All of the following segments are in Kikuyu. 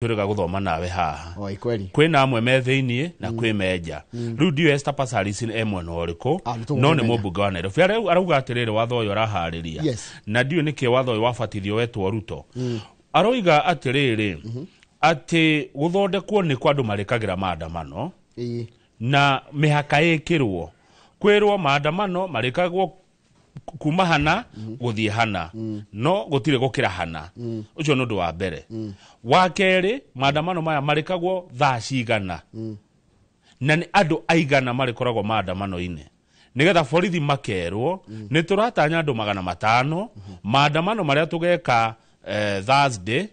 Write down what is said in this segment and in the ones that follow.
Twĩrĩga gũthoma nawe haha. Oi kweli. Kwĩna amwe me thĩiniĩ na kwĩ menja. Rĩu ndiũĩ Esther Passaris e mwena ũrĩkũ, Ah, nĩtũgũkĩmenya. no nĩ mũmbunge wa Nairobi. Arauga atĩrĩrĩ, watho ũyũ araharĩria, na ndiũĩ nĩkĩ watho ũyũ wabatithio wetwo Ruto. Aroiga atĩrĩrĩ, atĩ gũthondekwo nĩ kwa andũ marĩkagĩra maandamano na mĩhaka ĩkĩrwo, kwĩrwo maandamano marĩkagwo kuma hana gũthiĩ hana, no gũtirĩ gũkĩra hana. Ũcio nĩ ũndũ wa mbere. Wa kerĩ, maandamano maya marĩkagwo thaa cigana na nĩ andũ aigana marĩkoragwo maandamano-inĩ, nĩgetha borithi makerwo nĩ tũratanya andũ 500 maandamano marĩa tũgeka Thursday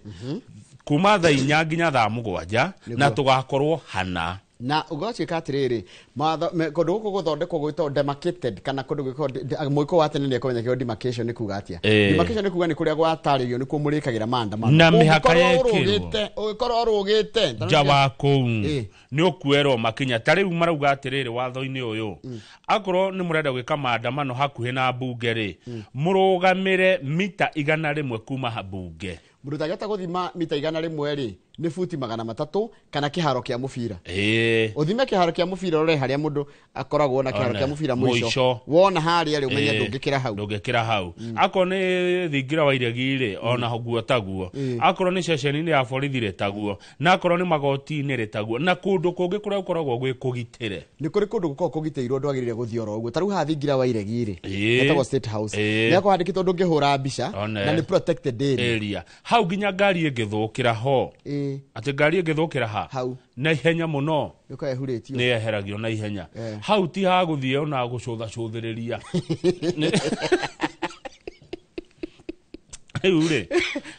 kuma thaa 4 nginya thaa 7 na tũgakorwo hana. Na ũgatuĩka atĩrĩrĩ, mawatho kũndũ gũkũ gũthondekwo gwĩtwo demarcated, kana kũndũ gwĩkwo mũiko wa tene nĩ ekũmenya kĩo demarcation nĩ kuga atĩa. Demarcation nĩ kuga nĩ kũrĩa gwatarĩrio nĩkuo mũrĩkagĩra maandamano. Na mĩhaka Ũngĩkorwo yekĩrwo. ũngĩkorwo ũrũgĩte nja wa kũu, nĩ ũkuerwo makinya. Ta rĩu marauga atĩrĩrĩ, watho-inĩ ũyũ, akorwo nĩ mũrenda gwĩka maandamano hakuhĩ na mbunge rĩ, mũrũgamĩre mita 100 kuma ha mbunge. Mũndũ ũtangĩhota gũthima mita 100 rĩ, nĩ buti 300 kana kĩharo kĩa mũbira. Ũthime kĩharo kĩa mũbira, ũrore harĩa mũndũ akoragwo na kĩharo One. kĩa mũbira mũico. Mũico. Wona harĩa rĩ, ũmenye ndũngĩkĩra hau. Ndũngĩkĩra hau. Akorwo nĩ thingira wa iregi rĩ, ona guo taguo. Akorwo nĩ ceceni-inĩ ya borithi rĩ, taguo. Na akorwo nĩ magoti-inĩ rĩ, taguo. Na kũndũ kũngĩ kũrĩa gũkoragwo gwĩ kũgitĩre. Nĩ kũrĩ kũndũ gũkoragwo kũgitĩirwo, ndwagĩrĩire gũthiĩ oro ũguo. Ta rĩu haha thingira wa iregi rĩ, hetagwo State House, nĩ akorwo handĩkĩtwo ndũngĩhũra mbica. One. Na nĩ protected area. Area hau nginya ngari ĩngĩthũkĩra ho, atĩ ngari ĩngĩthũkĩra ha Hau. na ihenya mũno, yũka ĩhurĩtio. Nĩ yeheragio na ihenya. Hau ti ha gũthiĩ ona gũcũthacũthĩrĩria. Rĩu rĩ,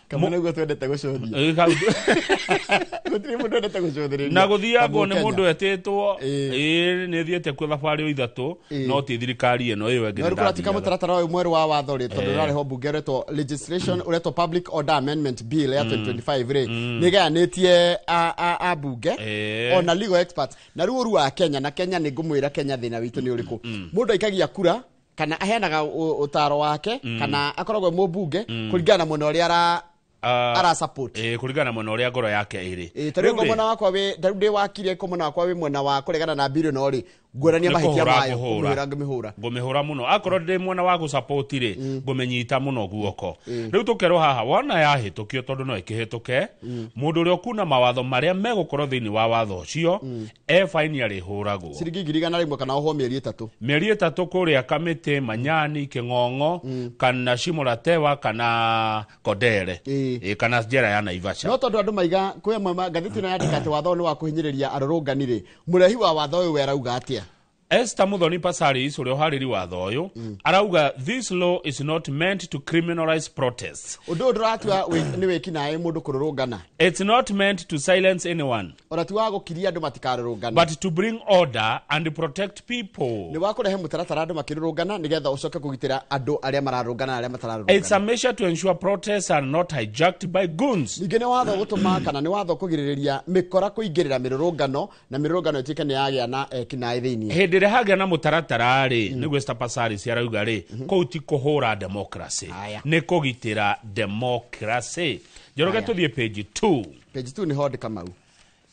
Kamwe nĩguo twendete gũcũthia. Gũtirĩ mũndũ endete gũcũthĩrĩria na gũthiangwo ta nĩ Mũkenya. Mũndũ etĩtwo. Ĩĩ, nĩ thiĩte kuo thabarĩ o 3, no ti thirikari ĩno ĩyo ĩngĩ. No rĩu kũratuĩka nĩndathiaga. Mũtaratara ũyũ mwerũ wa watho rĩ, tondũ ũrarehwo mbunge ũretwo legislation, ũretwo Public Order Amendment Bill ya 2025 rĩ, nĩ ĩgayanĩtie ambunge ona legal experts. Na rĩu ũru wa Kenya, na Kenya nĩ ngũmwĩra, Kenya thĩna witũ nĩ ũrĩkũ? Mũndũ aikagia kura kana aheanaga ũtaro wake kana akoragwo e mũmbunge kũringana na mwena ũrĩa ara ara support. Ĩĩ, kũringana na mwena ũrĩa ngoro yake ĩrĩ. Ta rĩu Rĩu rĩ, mwena wakwa wĩ, ta rĩu ndĩ wakiri, ko mwena wakwa wĩ mwena wa kũregana na bill ĩno rĩ, nguonania Nĩ mahĩtia kũhũra mayo. ngũhũra. Ngũmĩhũra, ngĩmĩhũra. Ngũmĩhũra mũno. Akorwo ndĩ mwena wa gũsupport rĩ, ngũmĩnyita mũno guoko. Rĩu tũkerwo haha, wona yahĩtũkio, tondũ no ĩkĩhĩtũke, mũndũ ũrĩa ũkuna mawatho marĩa megũkorwo thĩinĩ wa watho ũcio e faini arĩhũragwo ciringi 100,000 kana ohwo mĩeri 3. Mĩeri 3 kũrĩa Kamĩtĩ, Manyani, Kĩng'ong'o kana Shimo la Tewa kana Kondere. Ĩĩ, kana njera ya Naivasha. No tondũ andũ maiga kwĩ amwe ngathĩti ĩno yandĩka atĩ watho ũyũ nĩ wa kũhinyĩrĩria arũrũngani rĩ, mũrehi wa watho ũyũ we arauga atĩa? Esther Muthoni Passaris, ũrĩa ũharĩri watho ũyũ, arauga this law is not meant to criminalize protests. Ũndũ ũyũ ndũratua nĩ wĩkinaĩ mũndũ kũrũrũngana. It's not meant to silence anyone, ona ti wa gũkiria andũ matikarũrũngane, but to bring order and protect people. Nĩ wa kũrehe mũtaratara andũ makĩrũrũngana, nĩgetha ũcoke kũgitĩra andũ arĩa mararũrũngana na arĩa It's a matararũrũngana. measure to ensure protests are not hijacked by goons. Ningĩ nĩ watho gũtũma kana nĩ watho kũgirĩrĩria mĩkora kũingĩrĩra mĩrũrũngano na mĩrũrũngano ĩtuĩke nĩ yagĩa na ekinaĩ thĩiniĩ. Hĩndĩ ĩrĩa hagĩa na mũtaratara rĩ, nĩguo Esther Passaris arauga rĩ, kũu ti kũhũra democracy, nĩ kũgitĩra democracy. Njoroge, tũthiĩ page 2. Page 2 nĩ hondi Kamau.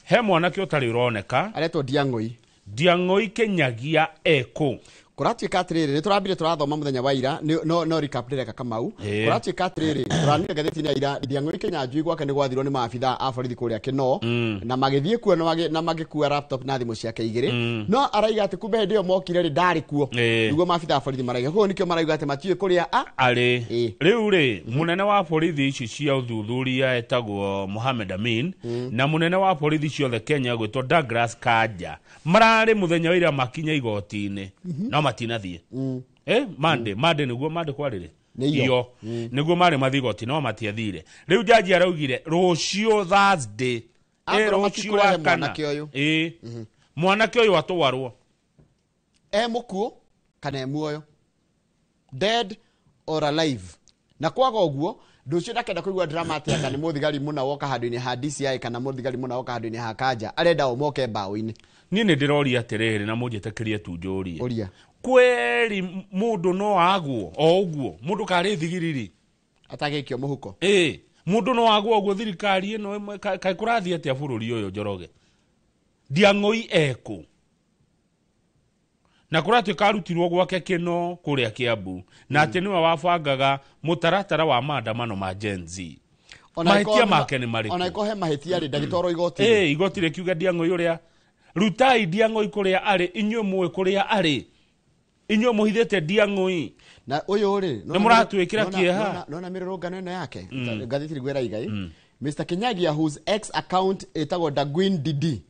He mwanake ũtarĩ ũroneka. Aretwo Ndiang'ũi. Ndiang'ũi Kĩnyagia ekũ? Kũratuĩka atĩrĩrĩ, nĩ tũrambire tũrathoma mũthenya wa ira, no recap ndĩreka Kamau. Kũratuĩka atĩrĩrĩ, tũranire ngathĩti-inĩ ya ira, Ndiang'ũi Kĩnyanjui gwake nĩ gwathirwo nĩ maabitha a borithi kũrĩa Kĩnoo, na magĩthiĩ kuo na magĩkua laptop na thimũ ciake 2. No araiga atĩ kumbe hĩndĩ ĩyo mokire rĩ, ndarĩ kuo. Nĩguo maabitha a borithi maraiga, koguo nĩkĩo marauga atĩ matiũĩ kũrĩa a arĩ. Rĩu rĩ, mũnene wa borithi ici cia ũthuthuria etagwo Mohamed Amin na mũnene wa borithi ciothe Kenya gwĩtwo Douglas Kanja mararĩ mũthenya wa ira makinya igoti-inĩ, no matinathiĩ. Mande mande nĩguo mande kwarĩrĩ. Nĩ iyo. Iyo nĩguo marĩ mathiĩ igoti, no matiathire. Rĩu jaji araugire rũciũ Thursday, Akorwo rũciũ matikũrehe wa kana. Mwanake ũyũ. Ĩ, mwanake ũyũ atwarwo e mũkuũ kana e muoyo, dead or alive. Na kwaga ũguo, ndũcio ndakenda kũigua drama atĩ anga nĩ mũthigari mũna woka handũ-inĩ ha DCI kana mũthigari mũna woka handũ-inĩ ha Kanja, arenda o moke mbaũ-inĩ. Niĩ nĩ ndĩroria atĩrĩrĩ, na mũnjĩtĩkĩrie tu njũrie. Ũria. Kweri mũndũ no agwo o ũguo, mũndũ karĩ thigiriri atagĩikio mũhuko? Ĩ, Mũndũ no agwo ũguo thirikari ĩno ĩmwe, kaĩ kũrathiĩ atĩa bũrũri ũyũ Njoroge? Ndiang'oi ekũ na kũratuĩka arutirwo gwake kĩno kũrĩa Kiambu, na atĩ nĩwe wabangaga mũtaratara wa maandamano ma Gen Z. Mahĩtia make nĩ marĩkũ? Ona iko he mahĩtia rĩ, ndagĩtwarwo igoti. Ĩ igoti rĩkiuga Ndiang'oi ũrĩa rutai Ndiang'oi kũrĩa arĩ, inyuĩ mũĩ kũrĩa arĩ, inyuĩ mũhithĩte Ndiang'oi. Na ũyũ rĩ, Nĩ mũratwĩkĩra kĩeha. Nona mĩrũrũngano ĩno yake, ngathĩti rĩguo ĩraiga Mr. Kinyagia, whose X account ĩtagwo Daguin DD,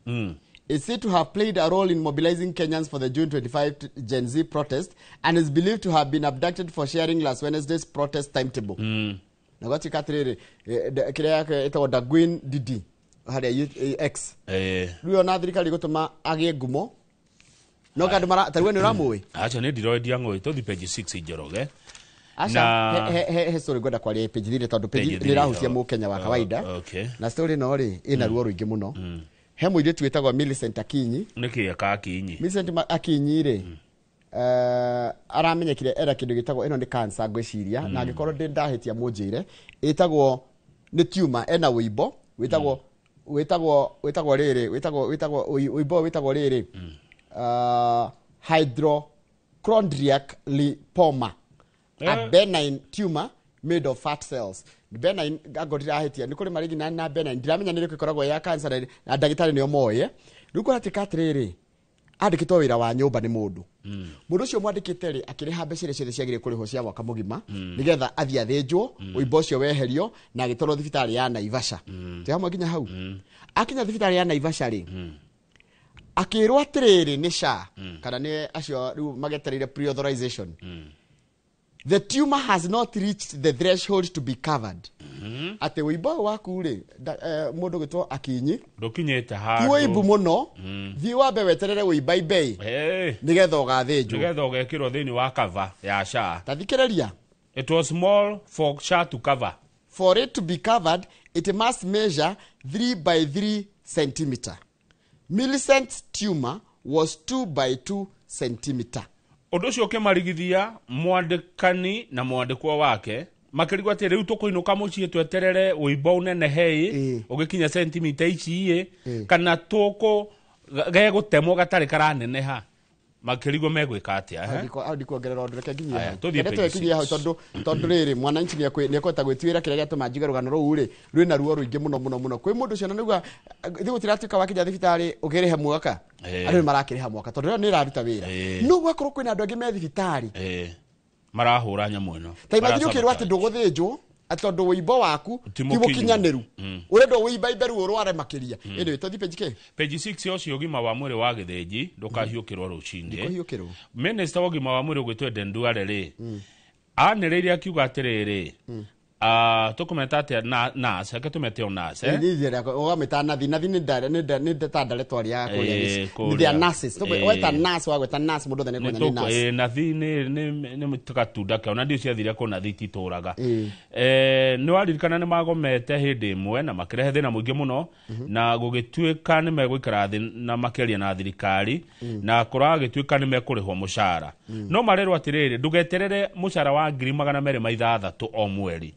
is said to have played a role in mobilizing Kenyans for the June 25 Gen Z protest and is believed to have been abducted for sharing last Wednesday's protest timetable. Na gwatuĩka atĩrĩrĩ, kĩrĩa yake ĩtagwo Daguin DD harĩa X. Rĩu ona thirikari ĩgũtũma agĩe ngumo no kandũ mara tarĩu nĩ ũramũĩ. Acha nĩ ndiroĩ Ndiang'oi. Tũthi page 6, Njoroge. Aca, he story ngwenda kwaria page 3, tondũ page Page nĩ 3, ĩrahutia mũkenya wa kawaida. Na story ĩno rĩ, ĩna ruo rũingĩ mũno. He mũirĩtu wĩtagwo Millicent Akinyi. Nĩkĩ eka Akinyi? Millicent Akinyi rĩ, aramenyekire era kĩndũ gĩtagwo, ĩno nĩ cancer ngwĩciria, na angĩkorwo ndĩ ndahĩtia mũnjĩre, ĩtagwo nĩ tumor, ena wĩimbo wĩtagwo rĩrĩ, wĩtagwo wĩimbo wĩtagwo rĩrĩ, hypochondriac lipoma, a benign tumor made of fat cells. Benign angorwo ndirahĩtia nĩ kũrĩ malignant na benign, ndiramenya nĩ ĩrĩkũ ĩkoragwo ya cancer, na ndagĩtarĩ nĩo moĩ. Rĩu kũratuĩka atĩrĩrĩ, andĩkĩtwo wĩra wa nyũmba nĩ mũndũ. Mũndũ ũcio mwandĩkĩte rĩ, akĩrĩha mbeca iria ciothe ciagĩrĩire kũrĩhwo cia mwaka mũgima, nĩgetha athiĩ athĩnjwo, ũimbo ũcio weherio, na agĩtwarwo thibitarĩ ya Naivasha. Twĩ hamwe nginya hau? Akinya thibitarĩ ya Naivasha rĩ, akĩrwo atĩrĩrĩ nĩ SHA, kana nĩ acio rĩu magetereire pre-authorization, the tumor has not reached the threshold to be covered, atĩ wĩimbo ũyũ waku rĩ, mũndũ gwĩtwo Akinyi, ndũkinyĩte ti handũ wĩimbu mũno, thiĩ wambe weterere wĩimba nĩgetha ũgathĩnjwo. Nĩgetha ũgekĩrwo thĩinĩ wa cover ya SHA. Ta thikĩrĩria. It was small for SHA to cover. For it to be covered, it must measure 3 by 3 centimeter. Millicent's tumor was 2 by 2 centimeter. Ũndũ ũcio ũkĩmarigithia mwandĩkani na mwandĩkwo wake, makĩrigwo atĩ rĩu tũkũinũka mũciĩ tweterere wĩimbo ũnenehe ũgĩkinya sentimita ici kana tũkũ gegũtemwo gatarĩ karaneneha. Makĩrigwo megwĩka atĩa, eh? Hau ndikuongerera ũndũ, reke nginyie Aya, hau. tũthiĩ Reke page twekinyie hau, 6. tondũ rĩrĩ, mwananchi nĩekũhota gwĩtuĩra kĩrĩa gĩatũma njuge rũgano rũu rĩ rwĩna ruo rũingĩ mũno mũno mũno kwĩ mũndũ ũcio, na nĩguo thĩ gũtiratuĩka wakinya thibitarĩ ũkĩrĩhe mwaka. Andũ nĩ marakĩrĩha mwaka tondũ ĩyo nĩ ĩraruta wĩra, no gwakorwo kwĩna andũ angĩ me thibitarĩ Marahũra nyamũ ĩno. Ta imagine ũkĩrwo atĩ Marasabotage. ndũgũthĩnjwo atĩ tondũ wĩimbo waku Ti ti mũkinyu. mũkinyanĩru, ũrendwo wĩimbaimbe rĩu ũrware makĩria. Anyway, tũthiĩ page kĩ? Page 6 ũcio, ũgima wa mwĩrĩ wa gĩthĩnji ndũkahiũkĩrwo rũcinĩ. Kũhiũkĩrwo. Minista wa ũgima wa mwĩrĩ ũgwĩtwo Eden Duale rĩ, anĩrĩire akiuga atĩrĩrĩ, tũkũmeta atĩa na nurse, reke tũmete o nurse, eh? Ũgamĩta nathi, nathi nĩ ta ndaretwarĩ ya kũrĩa. Kũrĩa. They are nurses. Weta nurse, wagweta nurse, mũndũ othe nĩ kũmenya nĩ nurse. Nathi nĩ gatunda keo na ndio ciathire kũ nathi ititũraga. Nĩ waririkana nĩ magomete hĩndĩ ĩmwe na makĩrehe thĩna mũingĩ mũno, na gũgĩtuĩka nĩ megũikara thĩ na makĩaria na thirikari, na kũragĩtuĩka nĩ mekũrĩhwo mũcara, no marerwo atĩrĩrĩ, ndũgeterere mũcara wa 206,000 o mweri,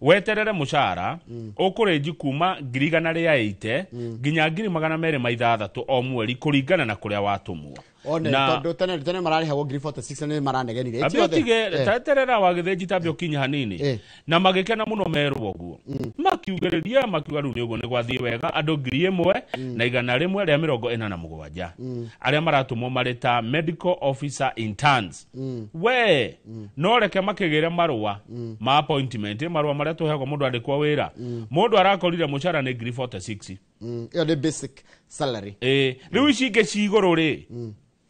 weterere mũcara ũkũrĩnji kuma 180,000 nginya 206,000 o mweri, kũringana na kũrĩa watũmwo. One tondũ tene tene mararĩhagwo 46,000 na nĩ maranegenire. Ambia ũtige teterera wa gĩthĩnji, tambia ũkinye hanini. Na magĩkena mũno merwo ũguo, makiugĩrĩria, makiuga rĩu nĩ ũguo nĩ gwathiĩ wega. Andũ 1,147 arĩa maratũmwo marĩ ta medical officer interns, we no reke makĩgĩre marũa ma appointment, marũa marĩa tũheagwo mũndũ andĩkwo wĩra, mũndũ arakorire mũcara nĩ 46,000. Ĩyo nĩ basic salary. Ĩ rĩu ici ingĩ ci igũrũ rĩ,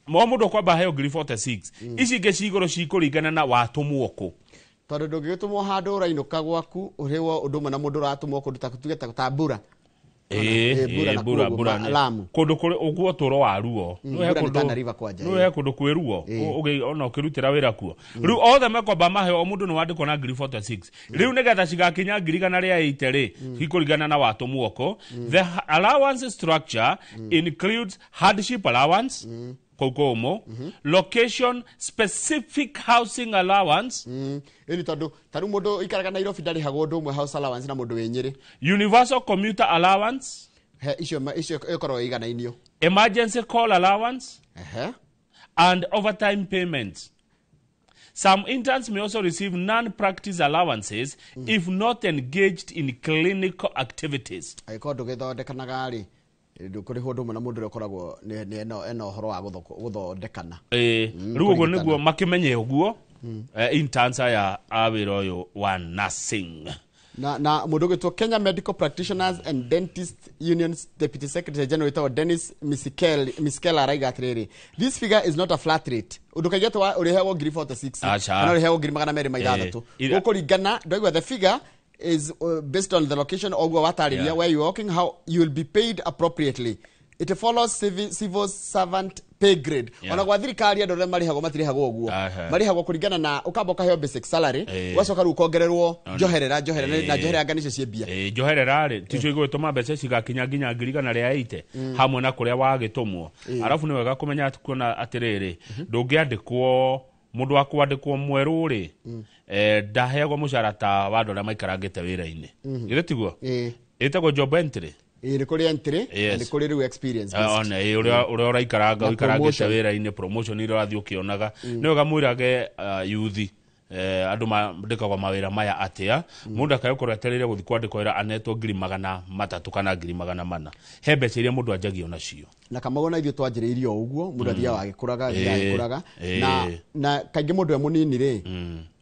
mo mũndũ kwamba heo 46,000, ici ingĩ ci igũrũ cikũringana na watũmwo kũ. Tondũ ndũngĩgĩtũmwo handũ ũrainũka gwaku ũrĩwo ũndũ ũmwe na mũndũ ũratũmwo kũndũ ta tuge ta Mbura. Mbura na Mbura kũu mbura Lamu. Kũndũ kũrĩ ũguo ũtũũro wa ruo. Nĩ he Mbura nĩ Tana River kwanja, nĩ he kũndũ kwĩ ruo ona ũkĩrutĩra wĩra kuo. Rĩu othe mekwamba maheo, o mũndũ nĩ wandĩkwo na 46,000. Rĩu nĩgetha cigakinya 180,000 rĩ, cikũringana na watũmwo kũ. The allowance structure includes hardship allowance. kũu kũmũ, location specific housing allowance. Ĩni tondũ ta rĩu mũndũ ũikaraga Nairobi ndarĩhagwo ũndũ ũmwe house allowance na mũndũ wĩ Nyĩrĩ. Universal commuter allowance. He icio icio ĩkoragwo ĩiganainio. Emergency call allowance. Ehe. And overtime payments. Some interns may also receive non-practice allowances if not engaged in clinical activities. Angĩkorwo ndũgĩthondekanaga rĩ, ndũkũrĩhwo ũndũ ũmwe na mũndũ ũrĩa ũkoragwo nĩ ena ũhoro wa gũthondekana. Rĩu ũguo nĩguo makĩmenye ũguo, interns aya a wĩra ũyũ wa nursing. Na mũndũ ũgwĩtwo Kenya Medical Practitioners and Dentist Union's Deputy Secretary General wĩtagwo Dennis Miskel araiga atĩrĩrĩ, this figure is not a flat rate. Ũndũ kaingĩ atĩ ũrĩheagwo ngiri 46 Aca. kana ũrĩheagwo ngiri 206. Gũkũringana, ndaigua the figure is based on the location oguo watarĩria, where you are working, how you will be paid appropriately. It follows civil servant pay grade. Ona gwa thirikari andũ arĩa marĩhagwo matirĩhagwo ũguo. Marĩhagwo kũringana na ũkamba ũkaheo basic salary, ũgacoka rĩu ũkongererwo njoherera, njoherera, na njoherera ngani icio ciĩ mbia. Njoherera rĩ, ticio igũgĩtũma mbeca cigakinya nginya ngiri igana rĩa 80 hamwe na kũrĩa wagĩtũmwo. Arabu nĩ wega kũmenya atĩ kuona atĩrĩrĩ, ndũngĩandĩkwo mũndũ wa kwandĩkwo mwerũ rĩ, ndaheagwo mũcara ta wa andũ arĩa maikarangĩte wĩra-inĩ. Githĩ tiguo? Ĩtagwo job entry. Nĩ kũrĩ entry, na nĩ kũrĩ rĩu experience based. Ona, ũrĩa ũraikaranga, Na ũikarangĩte promotion. wĩra-inĩ, promotion iria ũrathiĩ ũkĩonaga. Nĩ wega mwĩrage, yuthi, andũ mandĩkagwo mawĩra maya atĩa. Mũndũ akae gũkorwo etereire gũthiĩ kwandĩkwo wĩra anetwo ngiri 300 kana ngiri 400. He mbeca iria mũndũ anjagia onacio. Na Kamau na ithuĩ twanjĩrĩirie o ũguo, mũndũ athiaga agĩkũraga, athiaga agĩkũraga. Na kaingĩ mũndũ e mũnini rĩ,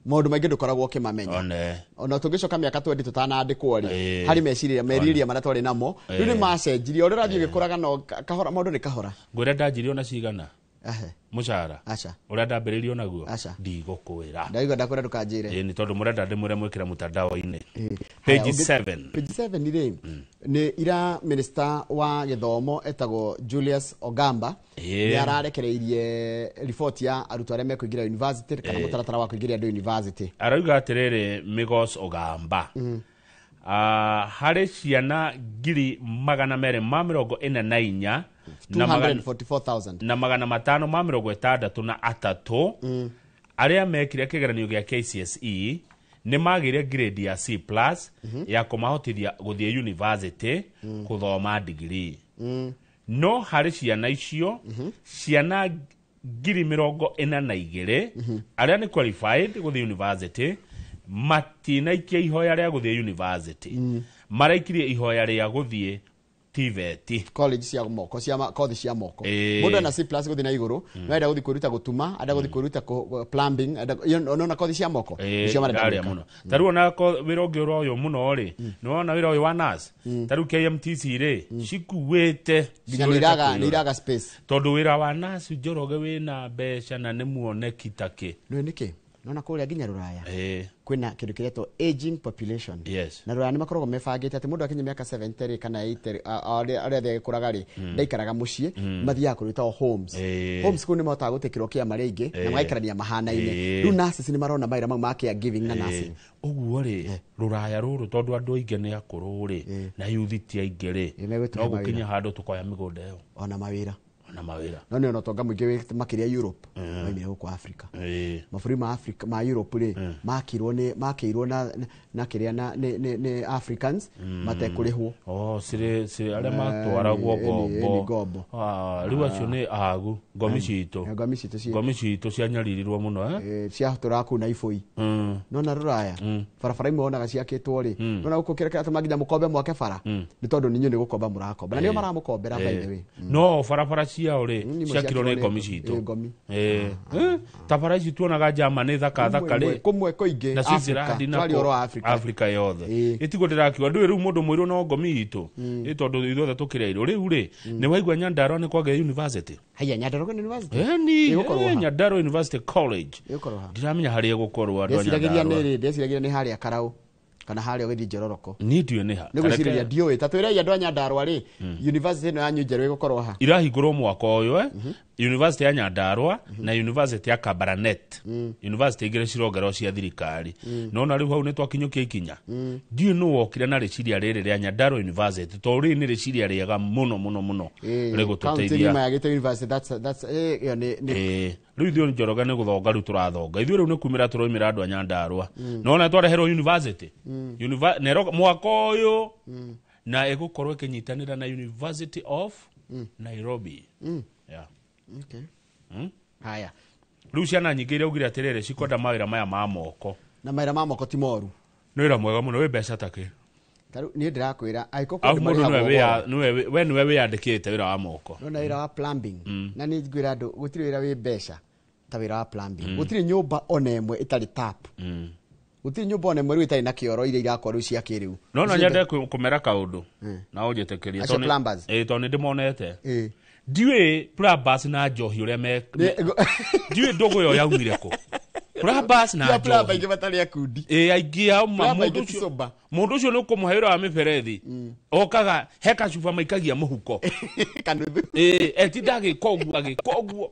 maũndũ maingĩ ndũkoragwo ũkĩmamenya. Ona tũngĩcoka mĩaka 20 tũtanandĩkwo rĩ, harĩ meciria, merirĩria marĩa twarĩ namo, rĩu nĩ macenjirie. Ũrĩa ũrathiĩ ũgĩkũraga no kahora, maũndũ nĩ kahora. Ngwĩra ndanjirie ona cigana? Mũcara? Aca. Ũrĩa ndambĩrĩirie onaguo? Aca. Ndigũkwĩra. Ndaigua ndakwĩra ndũkanjĩre. Nĩ tondũ mũrenda ndĩmwĩre mwĩkĩre mũtandao-inĩ. Page Haya, 7. Page 7 rĩ, nĩ ira minister wa gĩthomo etagwo Julius Ogamba. Nĩ ararekereirie riboti ya arutwo arĩa mekũingĩra university kana mũtaratara wa kũingĩria andũ university. Arauga atĩrĩrĩ, Migos Ogamba. Harĩ ciana ngiri magana merĩ ma mĩrongo ĩna na inya, na magana 244,000. na magana matano ma mĩrongo ĩtandatũ na atatũ, arĩa mekire kĩgeranio gĩa KCSE nĩ magĩire grade ya C plus ya kũmahotithia gũthiĩ university gũthoma degree. No harĩ ciana icio, ciana ngiri mĩrongo ĩna na igĩrĩ, arĩa nĩ qualified gũthiĩ university, matinaikia ihoya rĩa gũthiĩ university. Maraikirie ihoya rĩa gũthiĩ TVET. College cia moko, cia kothi cia moko. Mũndũ ena C plus gũthiĩ na igũrũ, no enda gũthiĩ kwĩruta gũtuma, enda gũthiĩ kwĩruta plumbing, enda no na kothi cia moko. Icio marenda Ndarĩa gwĩka. mũno. Ta rĩu ona wĩra ũngĩ ũroywo mũno rĩ, nĩ wona wĩra ũyũ wa nurse. Ta rĩu KMTC rĩ, cikuĩte, Nginya ciũrĩte nĩ kũiyũra. iraga space. Tondũ wĩra wa nurse Njoroge wĩna mbeca na nĩ muoneki takĩ. Nĩ nĩkĩ? Nona kũrĩa nginya Rũraya. Kwĩna kĩndũ kĩretwo aging population. Na Rũraya nĩ makoragwo mebangĩte atĩ mũndũ akinya mĩaka 70 rĩ, kana 80 rĩ, arĩa othe agĩkũraga rĩ, ndaikaraga mũciĩ, mathiaga kũrĩa gwĩtagwo homes. Homes kũu nĩ mahotaga gũtĩkĩrwo kĩa marĩa aingĩ, na magaikarania mahanaine. Rĩu nurses nĩ marona mawĩra mau ma caregiving na nursing. Ũguo rĩ, Rũraya rũrũ tondũ andũ aingĩ nĩ akũrũ rĩ, na youth ti aingĩ rĩ, Megũtũhe no gũkinya mawĩra. handũ tũkoya mĩgũnda ĩyo. Ona mawĩra. Ona mawĩra. No nĩ ona ũtonga mũingĩ wĩ makĩria Europe, waimire gũkũ Africa. Mabũrũri ma Africa, ma Europe rĩ, makirwo nĩ, makĩirwo na, na kĩrĩa na, nĩ, nĩ, nĩ Africans, matekũrĩhwo. Oh, cirĩ arĩa matwaragwo ngombo. Nĩ ngombo. Rĩu acio nĩ agu, ngomi citũ. Ngomi citũ ci- Ngomi citũ cianyaririrwo mũno, Ciatũraga kũu na ibũi. No na Rũraya, barabara imwe wonaga ciakĩtwo rĩ, no na gũkũ kĩrĩa kĩratũma nginya mũkombe mwake bara, nĩ tondũ ninyo nĩ gũkomba mũrakomba. Na nĩo maramũkombera, by the way. No barabara ciao rĩ, Imwe ciakirwo nĩ ciakirwo ngomi nĩ citũ. ngomi. Ta bara ici tuonaga Germany thaka thaka rĩ. Kũmwe kũingĩ Na Africa, Switzerland na twaria kũ- ũhoro wa Africa. Africa yothe. Ĩtiguo ndĩrakiuga, ndũĩ rĩu mũndũ mũirũ no ngomi itũ. Tondũ ithuothe tũkĩrĩ airũ. Rĩu rĩ, nĩ waigua Nyandarua nĩ kwagĩa university? Haya, Nyandarua nĩ university? Ĩni, Ĩgũkorwo ha? Nyandarua University College. Ĩgũkorwo ha? Ndiramenya harĩa ĩgũkorwo andũ a Ndeciragiria Nyandarua. nĩ rĩ, ndeciragiria nĩ harĩa Karau kana harĩa ũgĩthiĩ Njororoko. Niĩ ndiũĩ nĩ ha. Nĩ gwĩcirĩria ndiũĩ. Ta twĩrei andũ a Nyandarua rĩ, university ĩno yanyu njerũ ĩgũkorwo ha? Irahingũrwo mwaka ũyũ, University ya Nyandarua na University ya Kabarnet, university igĩrĩ cirongererwo cia thirikari. Nona rĩu hau nĩ twakinyũkia ikinya. Ndiũĩ nũ wokire na rĩciria rĩrĩ rĩa Nyandarua University, tondũ rĩrĩ nĩ rĩciria rĩega mũno mũno mũno rĩgũtũteithia. County yagĩte university, that's ĩyo nĩ Rĩu ithuĩ Njoroge nĩ gũthonga rĩu tũrathonga. Ithuĩ rĩu nĩ kumĩra tũroimĩra andũ a Nyandarua. Nona twareherwo university mwaka ũyũ na ĩgũkorwo ĩkĩnyitanĩra na University of Nairobi. Yeah. Okay. Haya. Rĩu ciana nyingĩ iria augire atĩrĩrĩ cikwenda mawĩra maya ma moko. Na mawĩra ma moko ti moru. Nĩ wĩra mwega mũno, wĩ mbeca ta kĩ? Ta rĩu niĩ ndĩrakwĩra angĩkorwo Arabu kũndũ mũndũ marĩhagwo goro. we nĩwe wĩyandĩkĩte wĩra wa moko. Nona wĩra wa plumbing. Na niĩ ngwĩra andũ gũtirĩ wĩra wĩ mbeca ta wĩra wa plumbing. Gũtirĩ nyũmba ona ĩmwe ĩtarĩ tap. Gũtirĩ nyũmba ona ĩmwe rĩu ĩtarĩ na kĩoro iria irakorwo rĩu cia kĩrĩu. No nyende kũmera kaũndũ na ũnjĩtĩkĩrie. Acio plumbers. Tondũ nĩ ndĩmonete. Ndiũĩ plumbers na njohi ũrĩa ndiũĩ ndũgũ ĩyo yaumire kũ. Plumbers na Tia plumber njohi. aingĩ matarĩ akundi. Aingĩ ao ma Plumber aingĩ ti sober. mũndũ ũcio nĩ ũkũmũhe wĩra wa mĩberethi. Okaga he kacuba maikagia mũhuko. Kanuthu. Etinda agĩka ũguo, agĩka ũguo.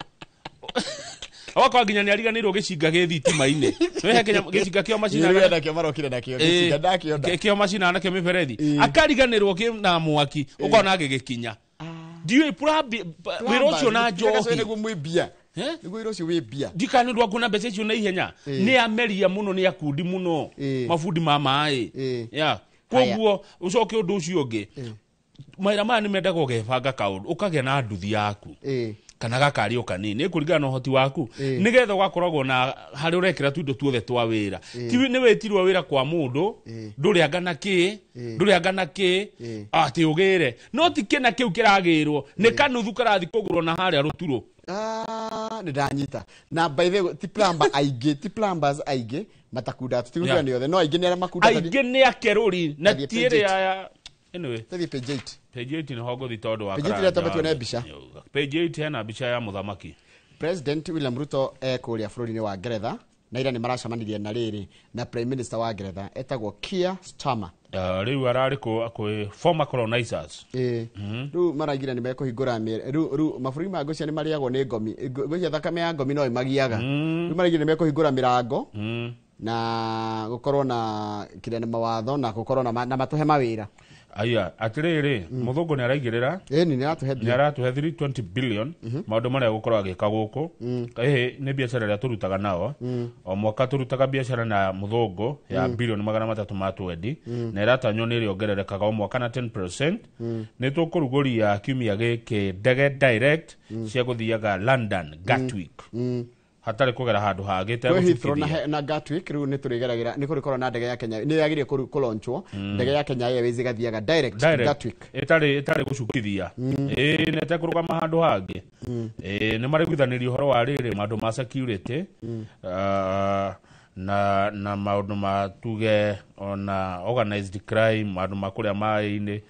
Okorwo nginya nĩ ariganĩirwo gĩcinga gĩ thitima-inĩ. Nĩ he kinya gĩcinga kĩo macina. Nĩ nakĩo marokire nakĩo, gĩcinga ndakĩona. Kĩo macina nakĩo mĩberethi. Akariganĩrwo kĩ na mwaki, ũkona agĩgĩkinya. Ndiũĩ wĩra ũcio na njohi. Nĩguo mwĩ mbia. Nĩguo wĩra ũcio wĩ mbia. Ndikana nĩ ũndũ wa kuona mbeca icio na ihenya. Nĩ ameria mũno, nĩ akundi mũno. Mabundi ma maĩ. Yeah. Koguo ũcoke ũndũ ũcio ũngĩ. Mawĩra maya nĩ mendaga ũgebanga kaũndũ, ũkagĩa na nduthi yaku. Kana gakari o kanini, nĩ kũringana na ũhoti waku. Nĩgetha ũgakoragwo na harĩa ũrekĩra tuindo tuothe twa wĩra. Ti nĩ wĩtirwo wĩra kwa mũndũ, ndũrĩ anga na kĩ, ndũrĩ anga na kĩ, atĩ ũgĩre. No ti kĩna kĩu kĩragĩrwo, nĩ kanuthu karathi kũgũrwo na harĩa rũturo. Nĩ ndanyita. Na by the way, ti plumber aingĩ, ti plumbers aingĩ matakunda, tũtigũtua nĩ othe, no aingĩ nĩ arĩa makunda. Aingĩ nĩ akerũri, na Tathiĩ ti page ĩrĩa eight. ya Anyway. Tathiĩ page 8. Page 8 nĩ ho ngũthiĩ tondũ wa Page 8 Karanja ĩrĩa twambe tuone wa mbica. Page 8 hena mbica ya mũthamaki. President William Ruto kũrĩa bũrũri-inĩ wa Ngeretha, na ira nĩ maracemanirie na rĩrĩ na Prime Minister wa Ngeretha etagwo Keir Starmer. Rĩu ararĩ kwĩ former colonizers. Rĩu maraigire nĩ mekũhingũra rĩu mabũrũri ma ngũcia nĩ marĩagwo nĩ ngomi. Ngũcia thakame ya ngomi no ĩmagiaga. Rĩu maraigire nĩ mekũhingũra mĩrango na gũkorwo na kĩrĩa nĩ mawatho na gũkorwo na matũhe mawĩra. Aya, atĩrĩrĩ, mũthũngũ nĩ araigĩrĩra. Ĩni, nĩ aratũhe mbia. Nĩ aratũhe 320 billion, maũndũ marĩa egũkorwo agĩka gũkũ. Ĩhĩ, nĩ biacara ĩrĩa tũrutaga nao. O mwaka tũrutaga biacara na mũthũngũ ya bilioni magana matatũ ma twendi, na ĩratanywo nĩ ĩrĩongererekaga o mwaka na 10%. Nĩ tũkũrugũria kiumia gĩkĩ ndege direct cia gũthiaga London, Gatwick. Hatarĩ kũgera handũ hangĩ Kwĩ Heathrow tegũcukithia. na Gatwick, rĩu nĩ tũrĩgeragĩra, nĩ kũrĩkorwo na ndege ya Kenya, nĩ yagĩrĩire kũlaunchwo. Ndege ya Kenya Airways ĩgathiaga direct to Direct. Gatwick. Ĩtarĩ gũcukithia. Na ĩtekũrũgama handũ hangĩ. Nĩ marĩguithanĩria ũhoro wa rĩrĩ, maũndũ ma security, na maũndũ ma tuge ona organized crime, maũndũ ma kũrĩa maĩ-inĩ.